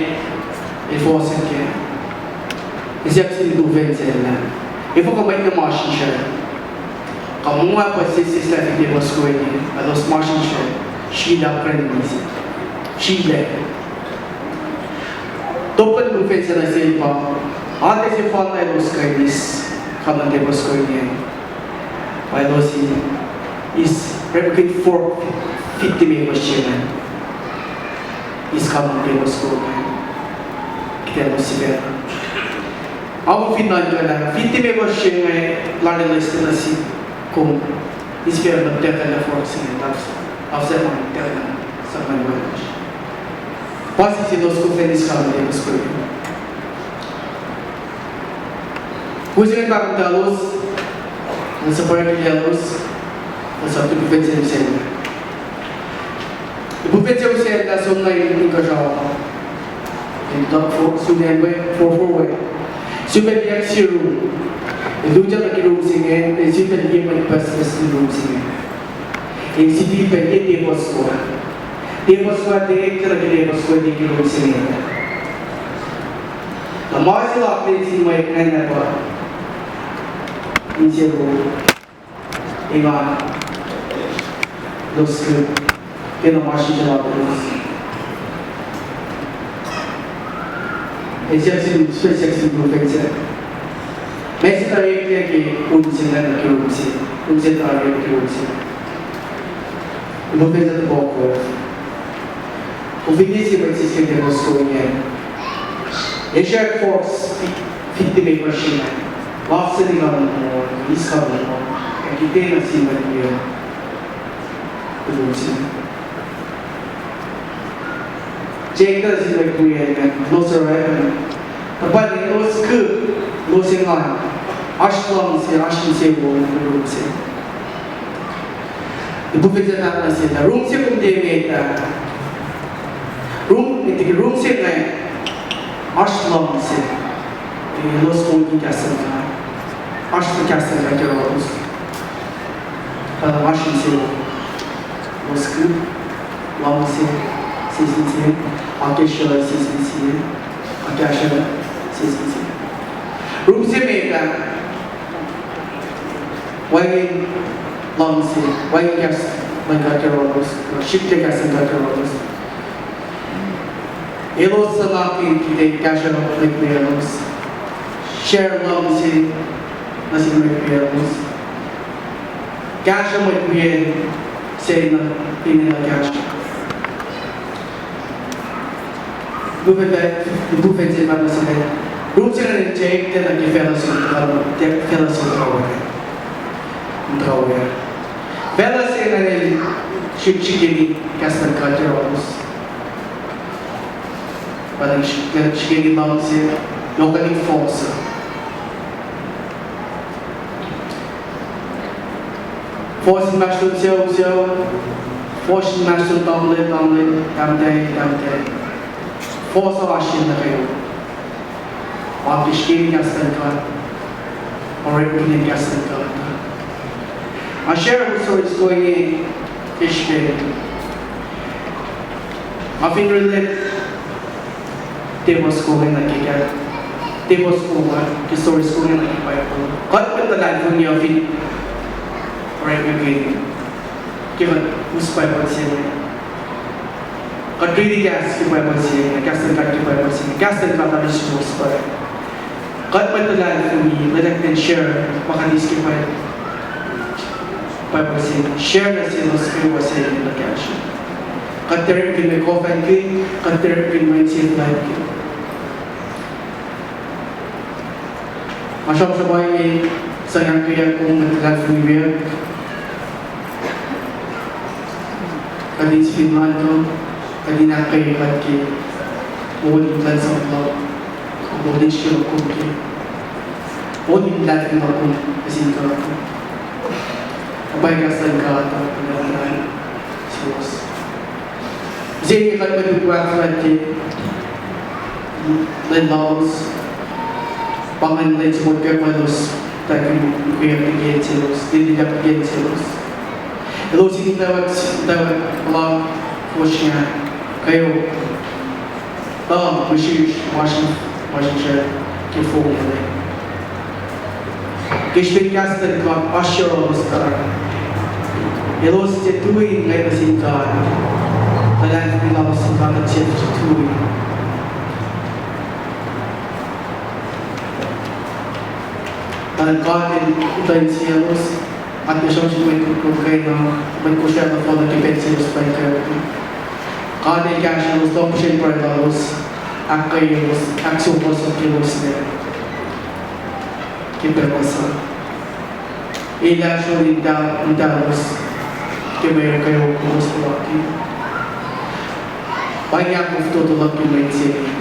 efuh se ke, ac siyuck sin lihpufacn sel lah, efuh kuh mwet inge masrinsral? Kuh ma pa sesseslah fifty mekohsr soko inge, elos masrinsral, srilah kacn misac, srilah. Top luhn lihpufacn se nuh sel pa, atac sefanna elos kuh in eis common table soko inge, pa elos in eis, orekmakihn fork fifty mekohsr se ingacn, eis common table soko ingacn, kuht elos sifacna. Ac fin nuhnkuh lah fifty mekohsr se inge, lal elos tiac nuh sihk, kom eis sifacna, tuhkuh lah fork se inge, Afse ma tacna, sakma wacngihn. Pasi selos kofenis kami de muskoi. Kusen pahkotwen lalos, na sapar ke lalos, na sap tu pufensen sel. Pufensen sel na som na in kasra. In top four, sunen we, four four we. Sifacna yak siru. Luta na ke rum se inge, e sifacna ye mwe pes pes ke rum se inge. E sifacna ye tebos ko. Tebos ko te, ke na ke tebos ko te ke rum se inge. Na ma se lak te sin mwe ngacn na pa. In se ru. Engan. Los ke. Ke na ma sisaclos. Esaksin, esaksin pufensen. Mesi ta ekle ke un se na ke un se. Un se ta ke un se. Pufensen ta bok. Pufensen si pa sisacn ke bosko inge. Esrak force fifty me percent. Lafse ni ka mo, iska mo. Ekite na si ma ni. Pufensen. Jekta si ma ni, e, los ra, e. Tapani los ke, los engan. Oasr luhngse, oasr insewowo, rum se. Ipu pete na se, na rum se kom te meta. Rum, iti rum se na, oasr luhngse. E, los kom ke kahs luhn God. Oasr kahs luhn God ke lalos. Pa oasr insewowo. Los ke. Luhngse, sisisi, akacsruhi, sisisi, akacsruhi, sisisi. Rum se meta, wacngihn luhngse, wacngihn kahs luhn God ke lalos, srihklac kahs luhn God ke lalos. Elos suc nuhnkuh ke kahsruh mwet wiyaclos. Share luhngse, nuh sin mwet wiyaclos. Kahsruh mwet wiyac se na, finne na kahsruh. Luhpan, luhpan se ma nuh sin. Rum se na in check, tiacna ke fellowship, tiac fellowship in tawaya. In tawaya. Fellowship na in srihk srihkeni kahs luhn God ke lalos. Pa in srihk, srihkeni luhngse, yohkwelihk fohs. Fohs inmahsrlon sucu, sucu. Fohs inmahsrlon tamuhlwel, tamuhlwel, tahmtahel, tahmtahel. Fohs oasr nuh kwewa. Oasr ke srihkeni kahs luhn God. Orekmakihn kahs luhn God. Nga share story, story inge ke srihpen. Nga fin relate. Tebos ko inge nuh ke, tebos ko inge, ke story ko inge nuh ke Bible. Kuht mwet luhlahlfongi uh fin orekmakihn ke kuht us Bible se inge. Kuht riti kahs ke Bible se inge, kahs luhn God ke Bible se inge, kahs luhn God arulacna suwohs pa. Kuht mwet luhlahlfongi, lwelah kuht in share ma kuht eis ke Bible. Bible se, share nuh selos kwewa se inge nuh kahsruh. Kuht tiac orekmakihn mwe kof an kihn, kuht tiac orekmakihn mwe insiyac luhn God. Nga sramsram ma inge, sang ahkkweye kom mwet luhlahlfongi wiyuck. Kuht in sifil nuhnkuh, kuht in ahkkweye kuht ke moul in kuhlwacnsap luhk, moul in srihke luhk kom ke, moul in luhlahlfongi luhk kom nuh sin God. Pwacye, kahs luhn God uh, suwohs. Mihsenge kuht mwet wiyuck fahk ke lwen lalos, pa ingacn lwen soko ke ma elos tahkihn wiyuck ke acn selos, lutlut ke acn selos. Elos in tawak, tawak la fosrngah, kweok. Tuh mihsenge, masrinsral ke fong inge. Ke srihpen kahs luhn God oasr yohrohlos tari. Elos tiac tui in ngwet nuh sin God. Tuh luhlahlfongi lalos sin God uh tiac tui. Tuh God El utuckuh insiyaclos, ac tiac sramsram mwet kol kena, mwet Kosrae nohfohn ke pacl selos pa kweok. God El kahsrwelos, lohng puhsren pruhe lalos, ahkkweyaclos, ahksuwohsyelos nuh ke pacl mihsenge. El ahsor in ta-, in talos. ke mwe kweok kowos puhlakihn. Pa inge ahkfototo luhk ke mwe insewowo.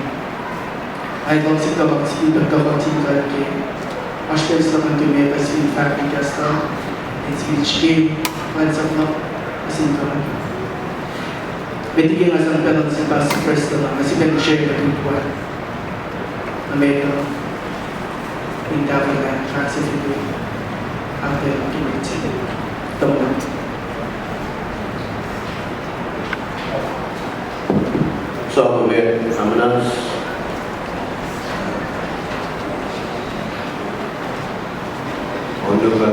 Ac luhngse tuhkuh sin, tuhkuh sin God ke oasr pacl se luhk nuh ke mwe kuh sin fahk ikacslah, in sifilpac srihke kuhlwacnsap luhk nuh sin God. Met liki nga sang pacl luhn sin Pastor Preston, nga sifilpac share nuh ke kuh. Nga met uh, in tahfwelah fahk sifilpac, ahkpwacye ke mwe insewowo. Tuhmwacl. Sa kom amunas. On nuh ke ma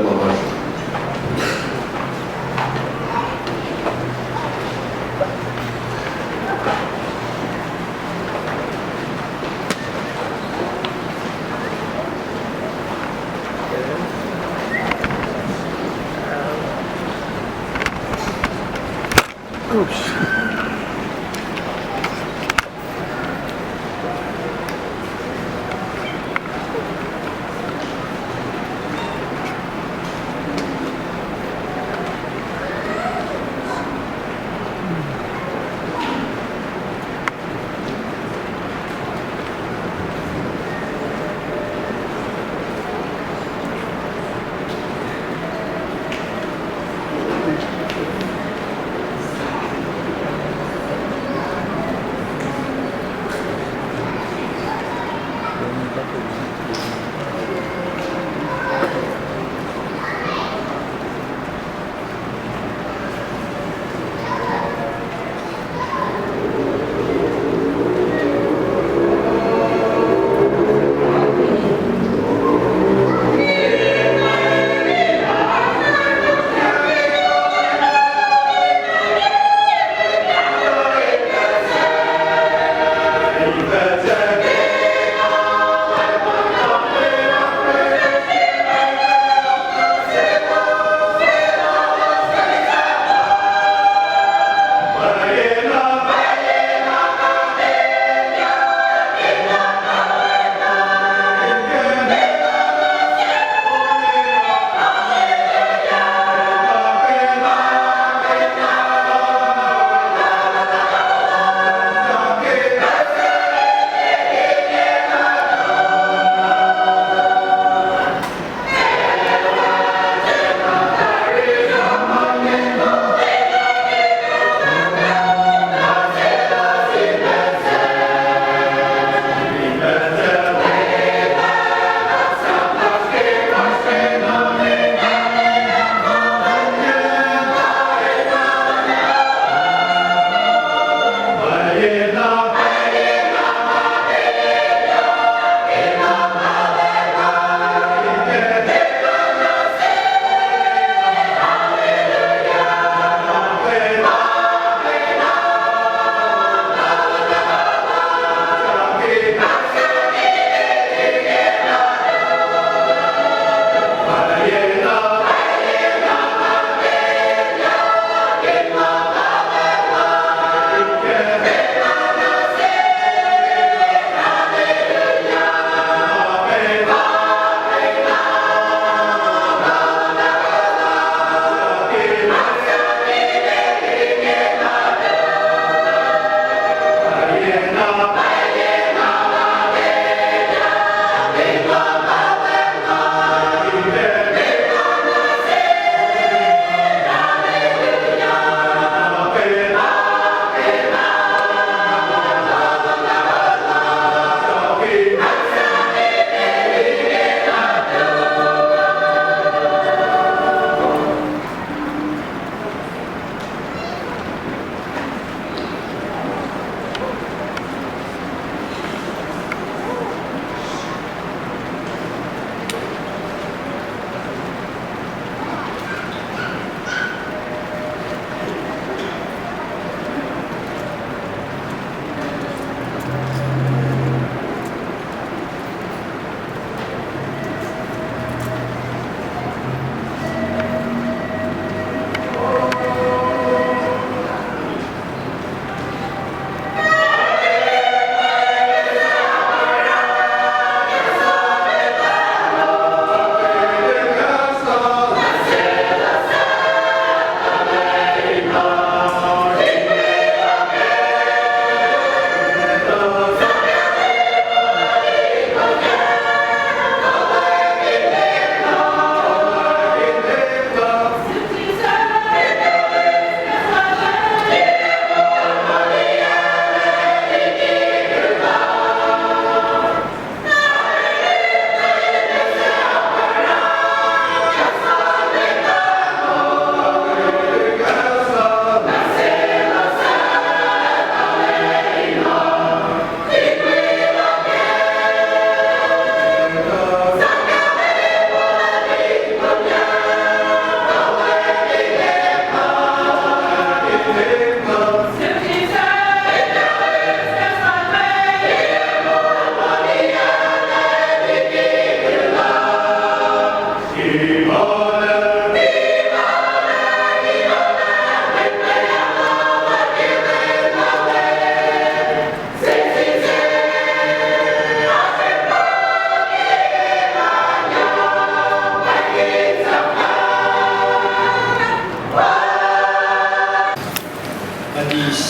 Kuht eis,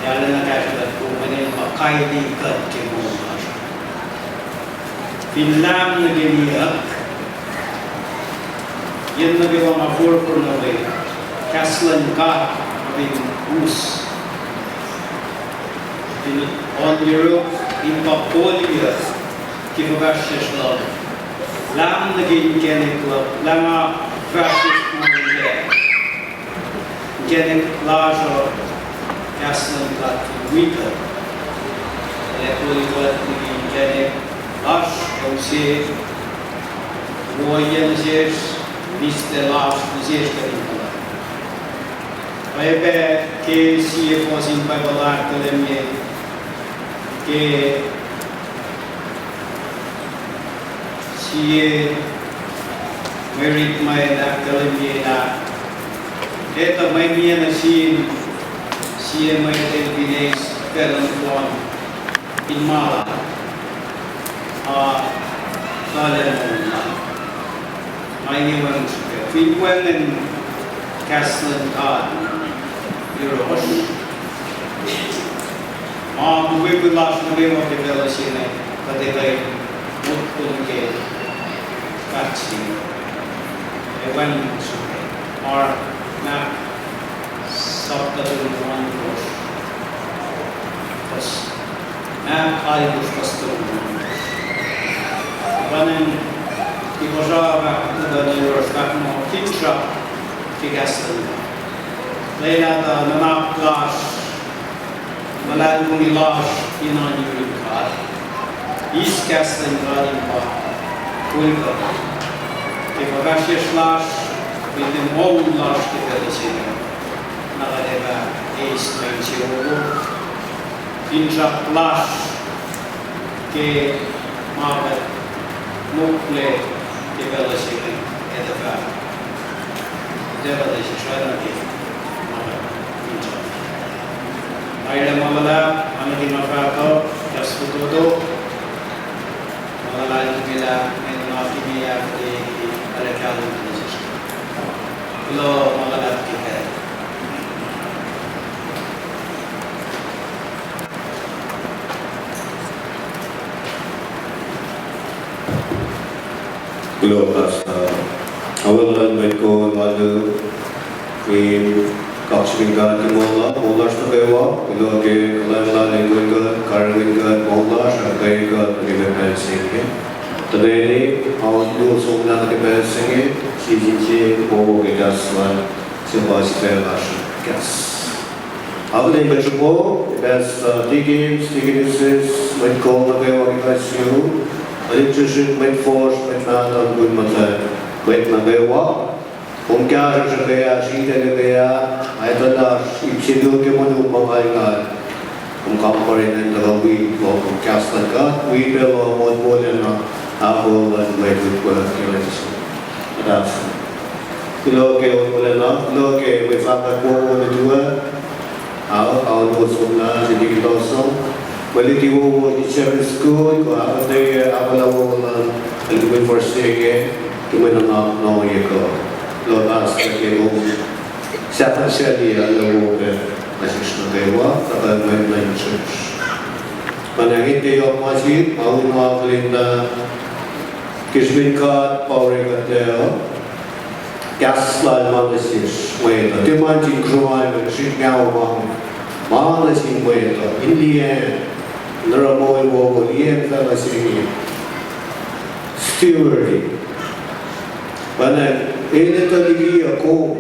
ac arulacna kahsruh kuht kom, mweyen pa kain in kuht ke moul lasr. Fin lahm nuh ke niyuck, yen nuh kwewa ma forfor nuh we, kahs luhn God fin us. Fin on yuruk, in pa koliyuck ke fuhfahsryucsr luhk. Lahm nuh ke inkacnek luhk, lah nga fahsryucsr nuh ke inkacnek lasr uh, kahs luhn God fin wi kuht. Ac koli kuht nuh ke inkacnek lasr, use, woiyac nuh sesr, mihslac lasr nuh sesr kuht in puhla. Oacyacpac ke sie fohs in Bible ahkkahlwemye ke sie mwe rit ma ahkkahlwemye lah, etuh mwe nien nuh sin sie mwet el fin eis pacl luhn in ma lal, a, tuhlac moul lal. Ma inge wacngihn srihpac. Fin wacngihn kahs luhn God yohrohsr, ma mukwikwi lasr nuh kwewa ke pacl se inge, kuht etuh in motko nuh ke fahk se inge. Ac wacngihn srihpac. Mark, Mark sapta tolngohn, fuhs, Mark alkosr, fuhs tolngohn. Panen, ke puhsra fahk nuh ke yohrohsr, fahk muh finsrak ke kahs luhn God. Lwelah tuh nuhnak lasr, luhlahlfongi lasr in oan yurin God. Eis kahs luhn God in pa kol kuht ke fuhfahsryucsr lasr, finne moul lasr ke pacl se inge. Na kuht ac fah eis mwe insewowo, finsrak lasr ke ma kuht mokle ke pacl se inge, ac tuh fah, tuh fah eis srana ke ma kuht finsrak. Airlac ma luhlahp, ma nuhtin ma fahk uh, kahs fototo, ma luhlahp, ma luhlahp, ma luhlahp, ma luhlahp, ma luhlahp, Kuloh, Pastor. Alu luhn mwet kol alu, in kaksakihn God ke moul lasr nuh kwewa. Kuloh ke kuhlwacng lal in kuh in kuht, karihngihn kuht moul lasr, ac kuht nuh ke pacl se inge. Tuhkweni, alu som nuh ke pacl se inge, sie sin sie, wo ke kahs lal, sie pa sifac lasr kahs. Akihlen pac sruhpo, Pastor, Deacons, Deaconesses, mwet kol nuh kwewa ke kais sie, tuhlihk srihsrihk, mwet fuhsr, mwet mahtuh, mwet muhtwacn, mwet nuh kwewa. Kom kahsruh srihpac, sritacl pac, ac tuh lasr ip se lal ke moul ma kalngal. Kom kampare in tuhkuh wi, kom kahs luhn God, wi pac lal moul wolacna, ahkolah mwet wik ke lwen se. Kuloh ke moul wolacna, kuloh ke mwe fahkwack wowo nuh tuwe, a, alu som na, siti kitosom, mwe luti wowo ke Sabbath School, kuh ahkuhtweyac, ahkolah wowo luhn, el wi force ke, ke mwe nuhnak na ohiyac kuh. Kuloh Pastor ke kom sahfahsrye alu wowo pac, nuh sesr nuh kwewa, tuhkuh mwe nuhnak sesr. Pacna nget ke yohk ma sihk, ma un akihlen na, ke srihpen God pa orekuhtlac, kahs lal ma nuh sesr, mwet uh, tiac ma nuh sin Kosrae, srihk ngaoma, ma nuh sin mwet uh, in liyacacng, in oruh moul wowo, liyacacng facluh se inge. Steward. Pacna, el etuh liki uh kom,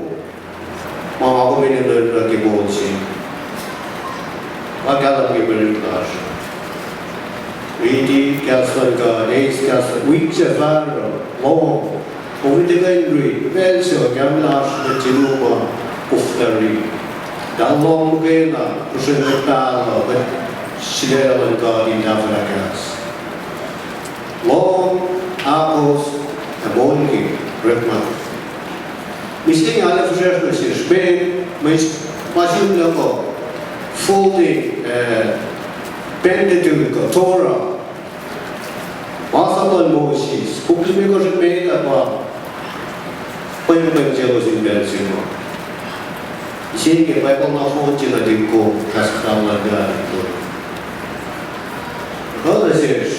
ma nga kom enenuh in oruh ke moul se. Nga kahlwem ke mwe rit lasr. Riti kahs luhn God, eis kahs luhn, wik se fahsruh, lohng. Kom in tuhkuh in riti, pacl se, kahlwem lasr mwet se luo ma koflah riti. Tuh lohng muhkwena, kosracl mwet pahluh, mwet sulaclah luhn God in tahfwelah kahs. Lohng, ahkos, ac moulkihn, orekma. Mihsenge arlac fihsracsr nuh sesr, mwe, mwe, ma sihmlac muh, folding, eh, Pentateuch, Torah, Masap luhn Moses, puk limekohsr met ah pa pwengpweng selos in pacl se inge. Mihsenge Bible nohfohn se nuhtin kom, kahs kuhtuh luhn God. Kuh nuh sesr,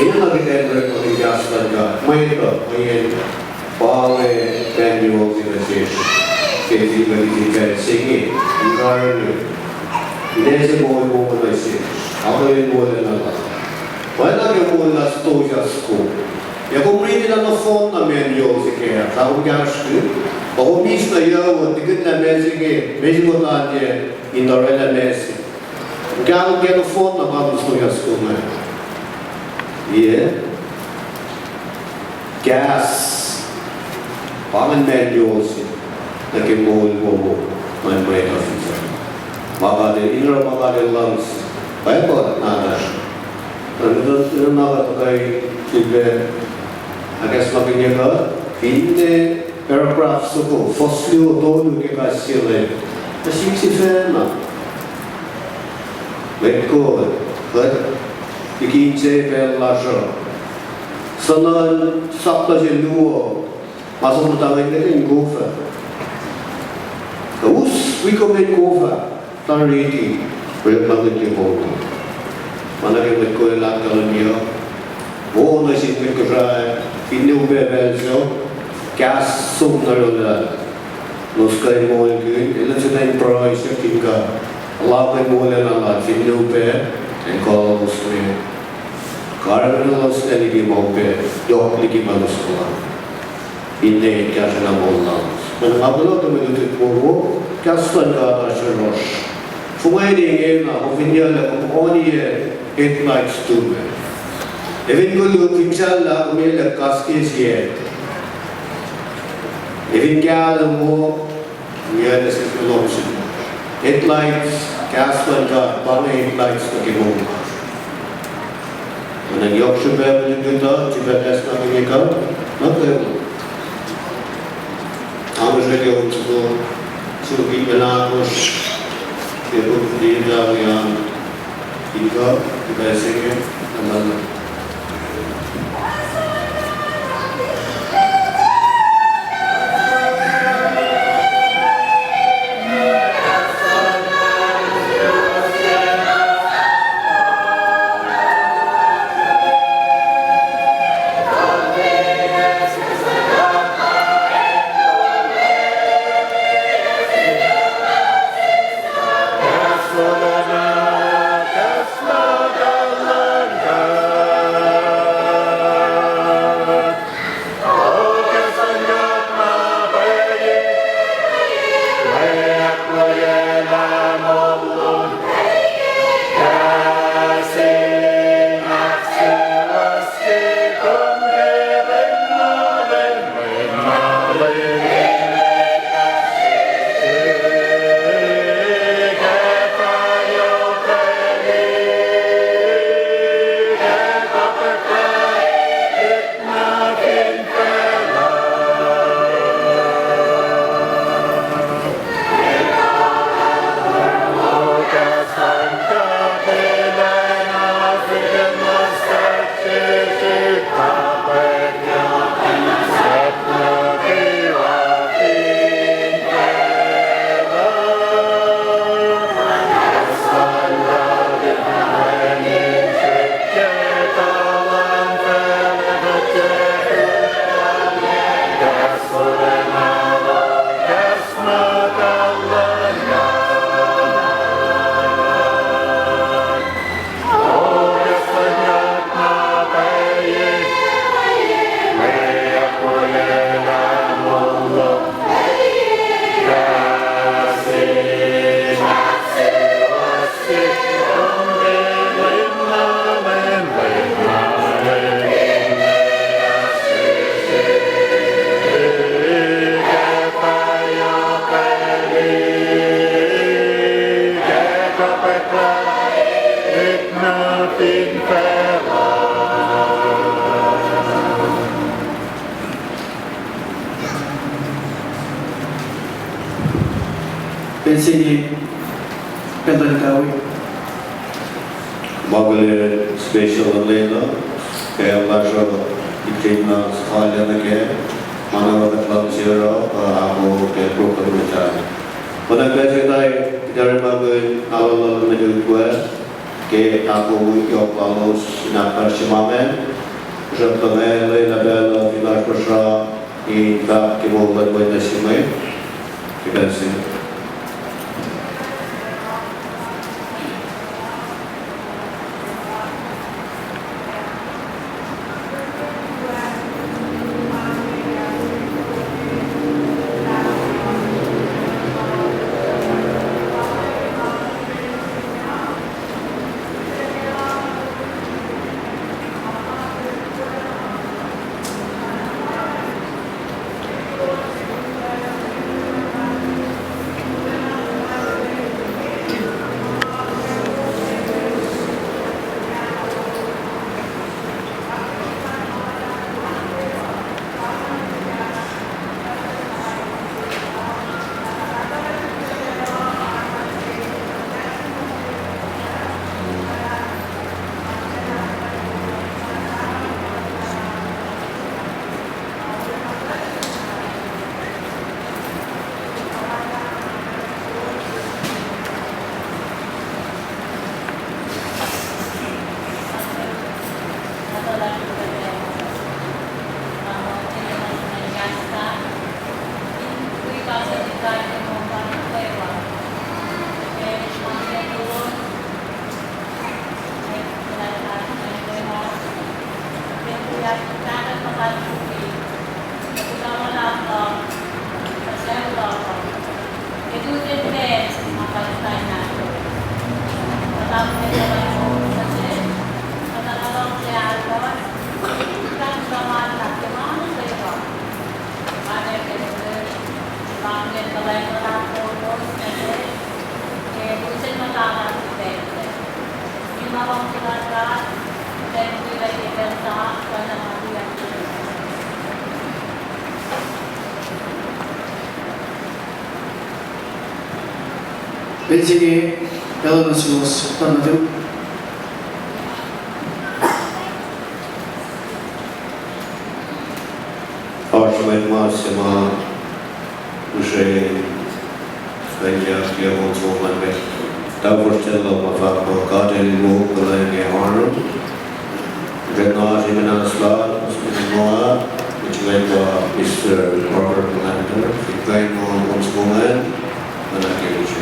enenuh kuht in orekmakihn kahs luhn God, mwet uh, mweyen pa inge manual se nuh sesr ke fin kuht in fahk se inge, in karihngihn. Ine se moul wowo nuh sesr, ahkolah in wolacna lasr. Pwacye lah ke moul lasr stosah soko. Ya kom riti lah nohfohn na manual se ke, sa kom kahsrkihn. Kom eis na yac, tikihn lah ma se ke, ma se muhta ke, in orwaclah ma se. Kahlwem ke nohfohn na pa stosah soko inge. Yac? Kahs, pa ingacn manual se nuh ke moul wowo luhn mwet uh fin facluh. Ma God El, in oruh ma God El luhngse. Bible na lasr. Na, na, na, na, na, na, na, ahkacsmakihnye kuht, finne paragraph soko, fuhs luo tolu ke kahs se inge, na sik sifacna. Mwet kol, kuht, liki inse pacl lasr uh, suhnuhn sapta se luo, ma som muhta inge in kof ah. Kuh us wi kom in kof ah, tuh riti, orekmakihn ke moul. Ma nuh ke mwet kol el ahkkahlwemye, wo nuh sin mwet Kosrae, finne upac pacl se, kahs som nuh yohrohl, elos kuh in moulkihn, elos kuh in pruhe siyuck fin God, puhlakihn wolacna lal, finne upac, in kuh elos me. Karihngihn elos liki ma upac, yohk liki ma elos puhla. Finne kahsruh na moul lalos. Mweyen nga kuloh ke mwe lutlut wowo, kahs luhn God oasr yohrohsr. Fongweni ingena, kom fin yac lah kom on headlights tume. Ac fin koluk, fin sahlah, kom yac lah kas ke sie. Ac fin kahlwem wo, kom yac lah sesr lom sin. Headlights, kahs luhn God, pa inge headlights nuh ke moul lasr. Mweyen yohk srihpac mwe lutlut uh, srihpac kahs na kihn God, na kwewa. Amasrake on soko, soko in mena kos, ke puk in tari an, in God, in God se inge, na mena. Pacl se inge, pacl luhn kawi. Ma kuh in special luhn Leum, ke lasr uh, itin na sifacna nuh ke, ma na kuht luhngse oruh, uh, ahkoo ke program muhta. Oacna ke pacl se kuht ac kuht ac orekmakihn alu lal met ukwe ke ahkwoye yohk lalos in ahkfahsrye ma ingacn, sruhktuh nga lwelah pacl uh fin oasr puhsra in fahk ke moul luhn mwet nuh sin mwet ke pacl se. Pacl se inge, pacl nuh suwos, tuh nuh tum. Oasr mwet ma se ma use kuhnyuck ke on soko luhn mwet. Tau first ten lal ma fahk muh God El wo kuhlwacng ac oaru. Ren na simen aslal, simen moa, which meant uh, Mister Robert Melander, in kain on on soko luhn, mana ke use.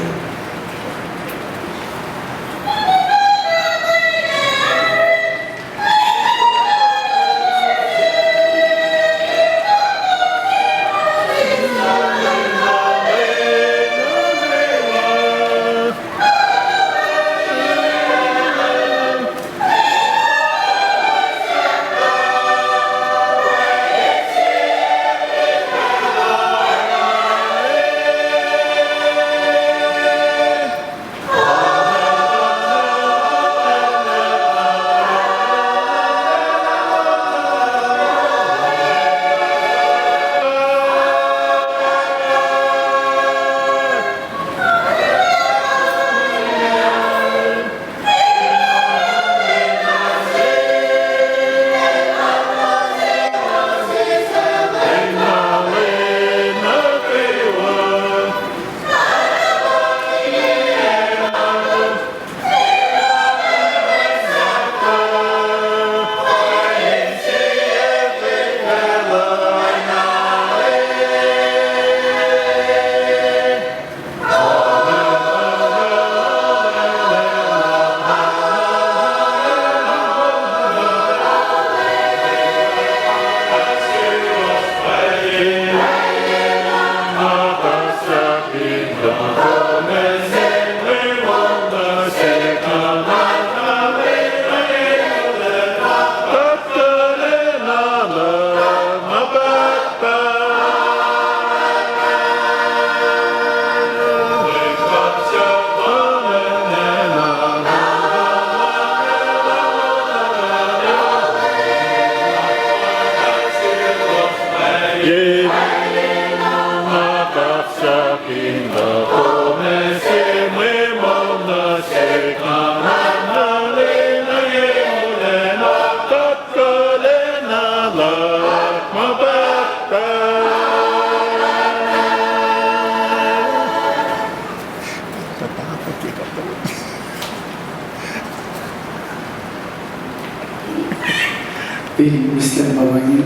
Pil Mister Mawangin.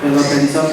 Ella Benson.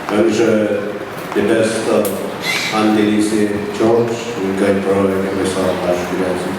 Manager, the best of Angelise George, we can pray and we shall pass the blessing.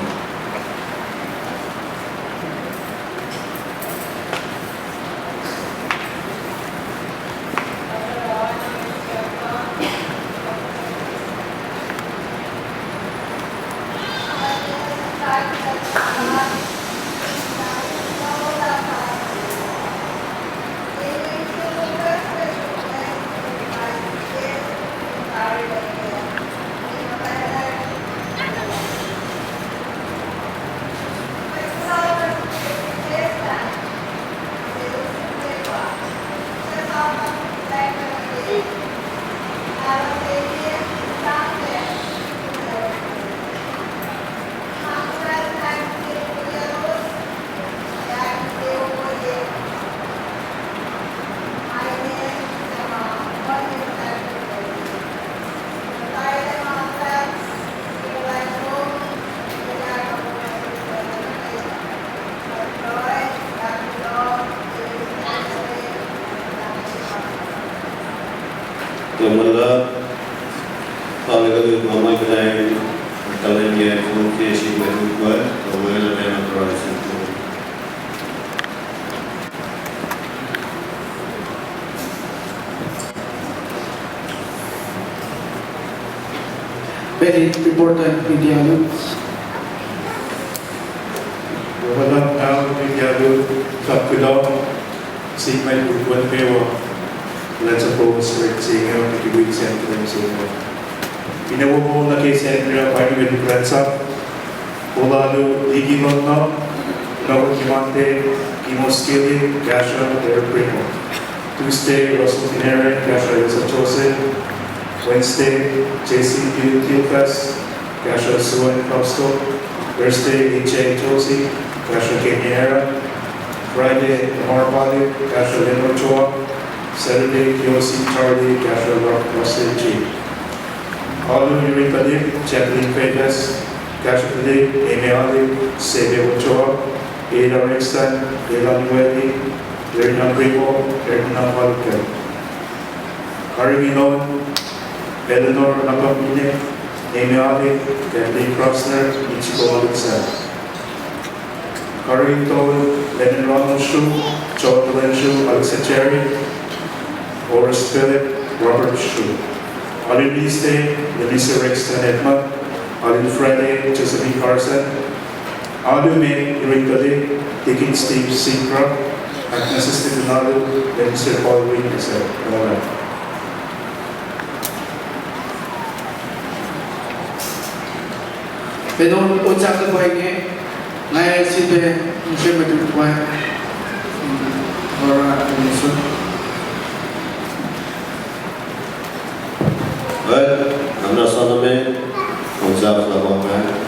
Tuhmwacl, tahl koluk ma mwet kuhtuh in kalweni ac fong ke sip mwet ukwacl, tuhmwacl, ac pacna pruhe sip. Pacl in report an India Youth. Oacna pacl India Youth sap kuloh, sip mwet ukwacl kwewa, kuhlwacnsap lowos rek se inge, liki wi sacn kuhlwacnsap se inge. Finne wo nuh ke Sacnri pa inge kuhlwacnsap, Olalu Liki Lonna, Noah Kimante, Kimo Skilling, Kasha Derek Primo. Tuesday, Russell Kinere, kahsruh Elsa Joseph. Wednesday, Jason Gil-, Gilfas, kahsruh Suan Fausto. Thursday, A J Josie, kahsruh Kenny Era. Friday, Lamar Palik, kahsruh Leonard Joa. Saturday, Kiosi Charlie, kahsruh Ro-, Russell G. Alu yurin tuhlihk: Jacqueline Freitas, Kasha Philip, Amy Ali, Sebe Ochoa, Ada Rexton, Leland Wadi, Erna Grimo, Erna Falken. Karihngihn on: Eleanor Nakamine, Amy Ali, Kathleen Krasner, Michiko Alexander. Karihngihn tolu: Lenin Ronald Shu, John Glenn Shu, Alexa Cherry, Horace Philip, Robert Shu. Alu Wednesday: Lenise Rexton Edmund. Alu Friday: Josephine Carson. Alu me yurin tuhlihk: Deacon Steve Sinkra, Agnes Stephen Alu, Lenise Paul Witness. Pacna on sahk luhpah inge, nga sifilpac ngihsre mwe lutlut pa, oruh, ngihsre. Kuht, nga na sana me, on sahk luhpah inge.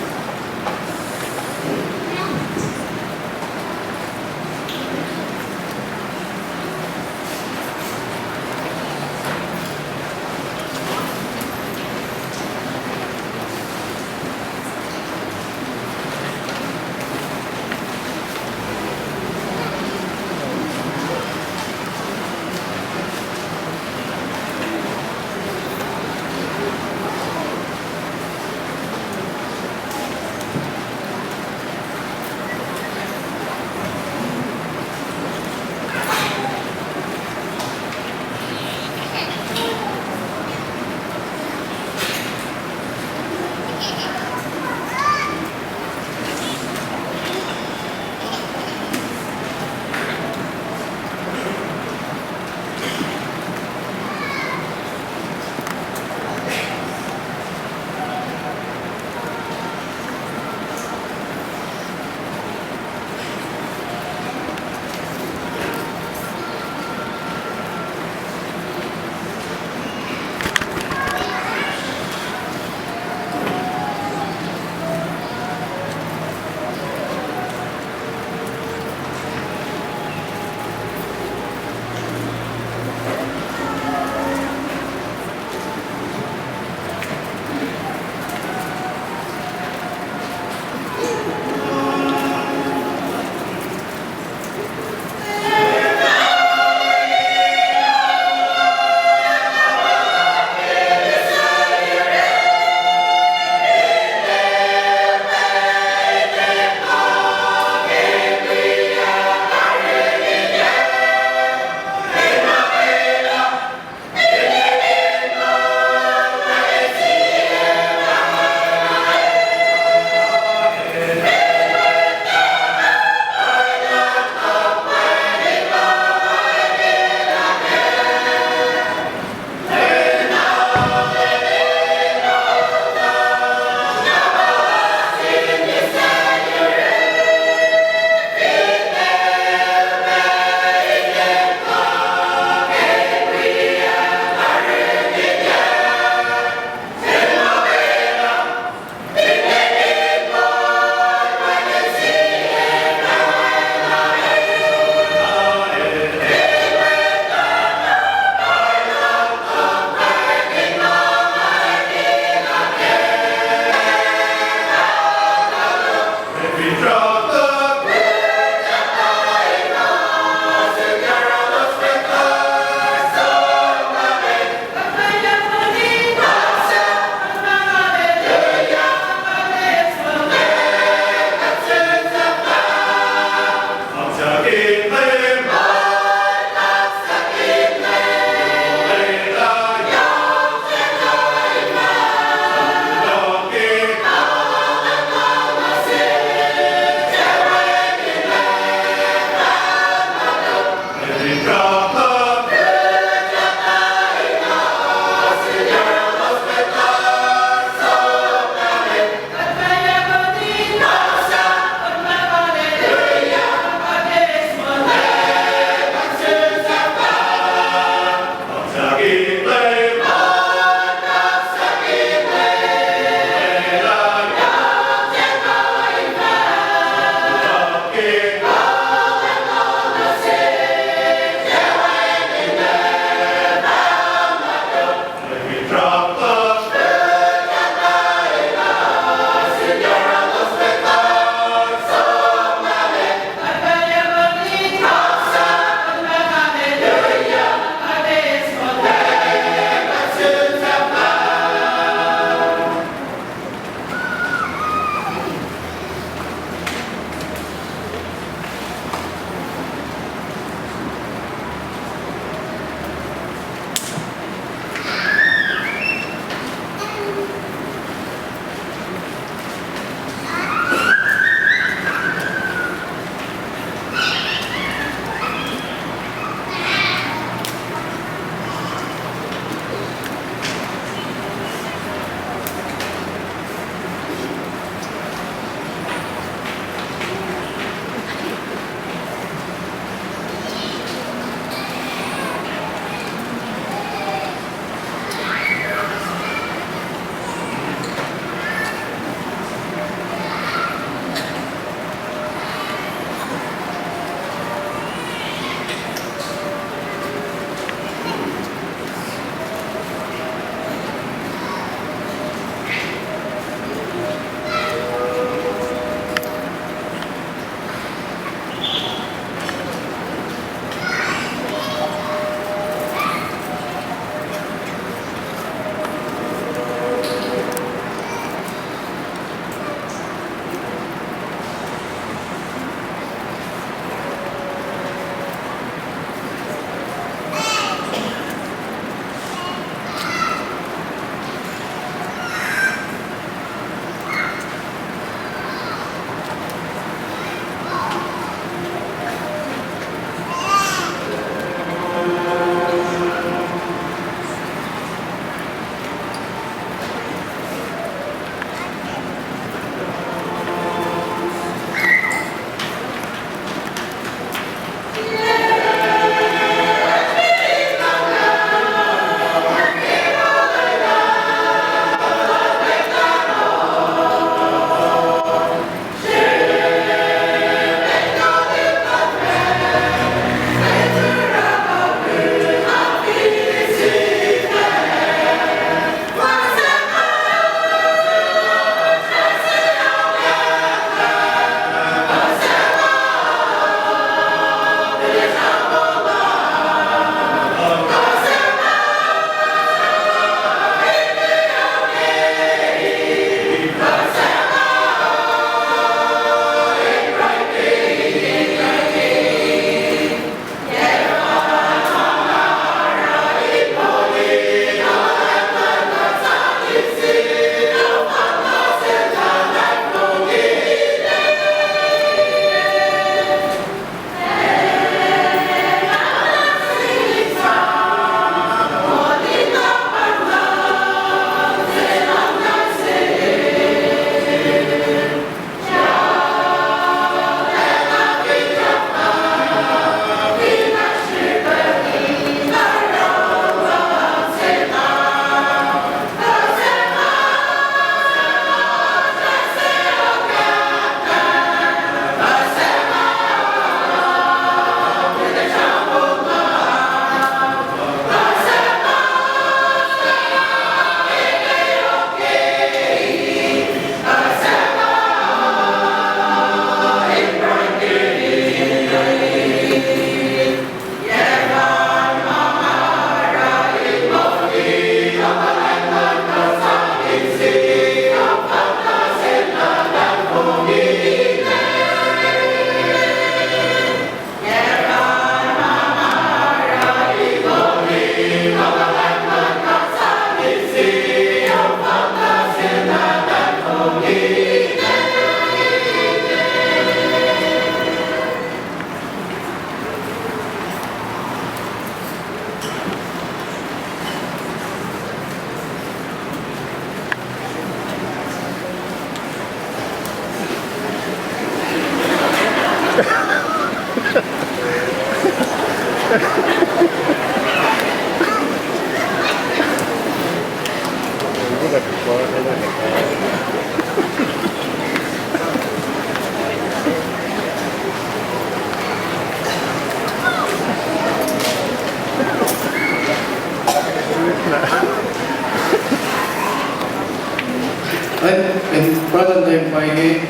Right, and brother name by name.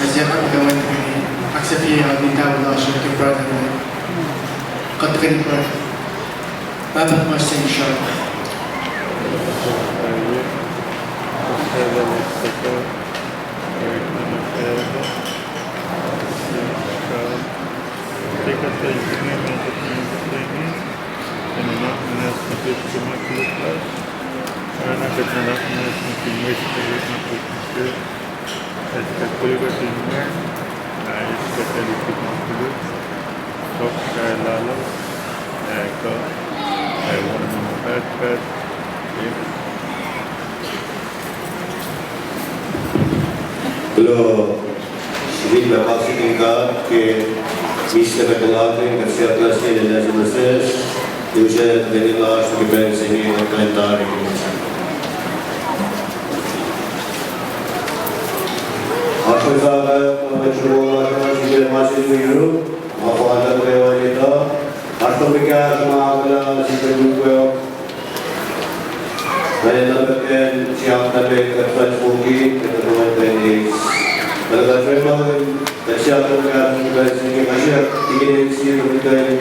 As yet, I'm going to be accepting the brother name. Cut the brother. Pahpah, ma se srihk. Kuloh, sifilpac kaksakihn God ke misac kuht puhlakihn, kuht siyuck nuh sel in ase nuh sesr, usacllah tuhkweni lasr ke pacl se inge, kuht kuh in tari. Oasr mwet sahyac, ma mwet sruhmuhn lasr, sifilpac ma se yurum, ma fal tuh kwewa etuh, oasr tohkoh kahsruh ma ahkolah nuh sin mwet sruhmuhn. Nga etuh pac kacn siyuck nuh ke kuht fahsr muhkihn, kuht tuhkuh ten eis. Kuht kuh srihpac, kuht siyuck nuh ke kahsruh, kuht siyuck, kuht siyuck, kuht siyuck,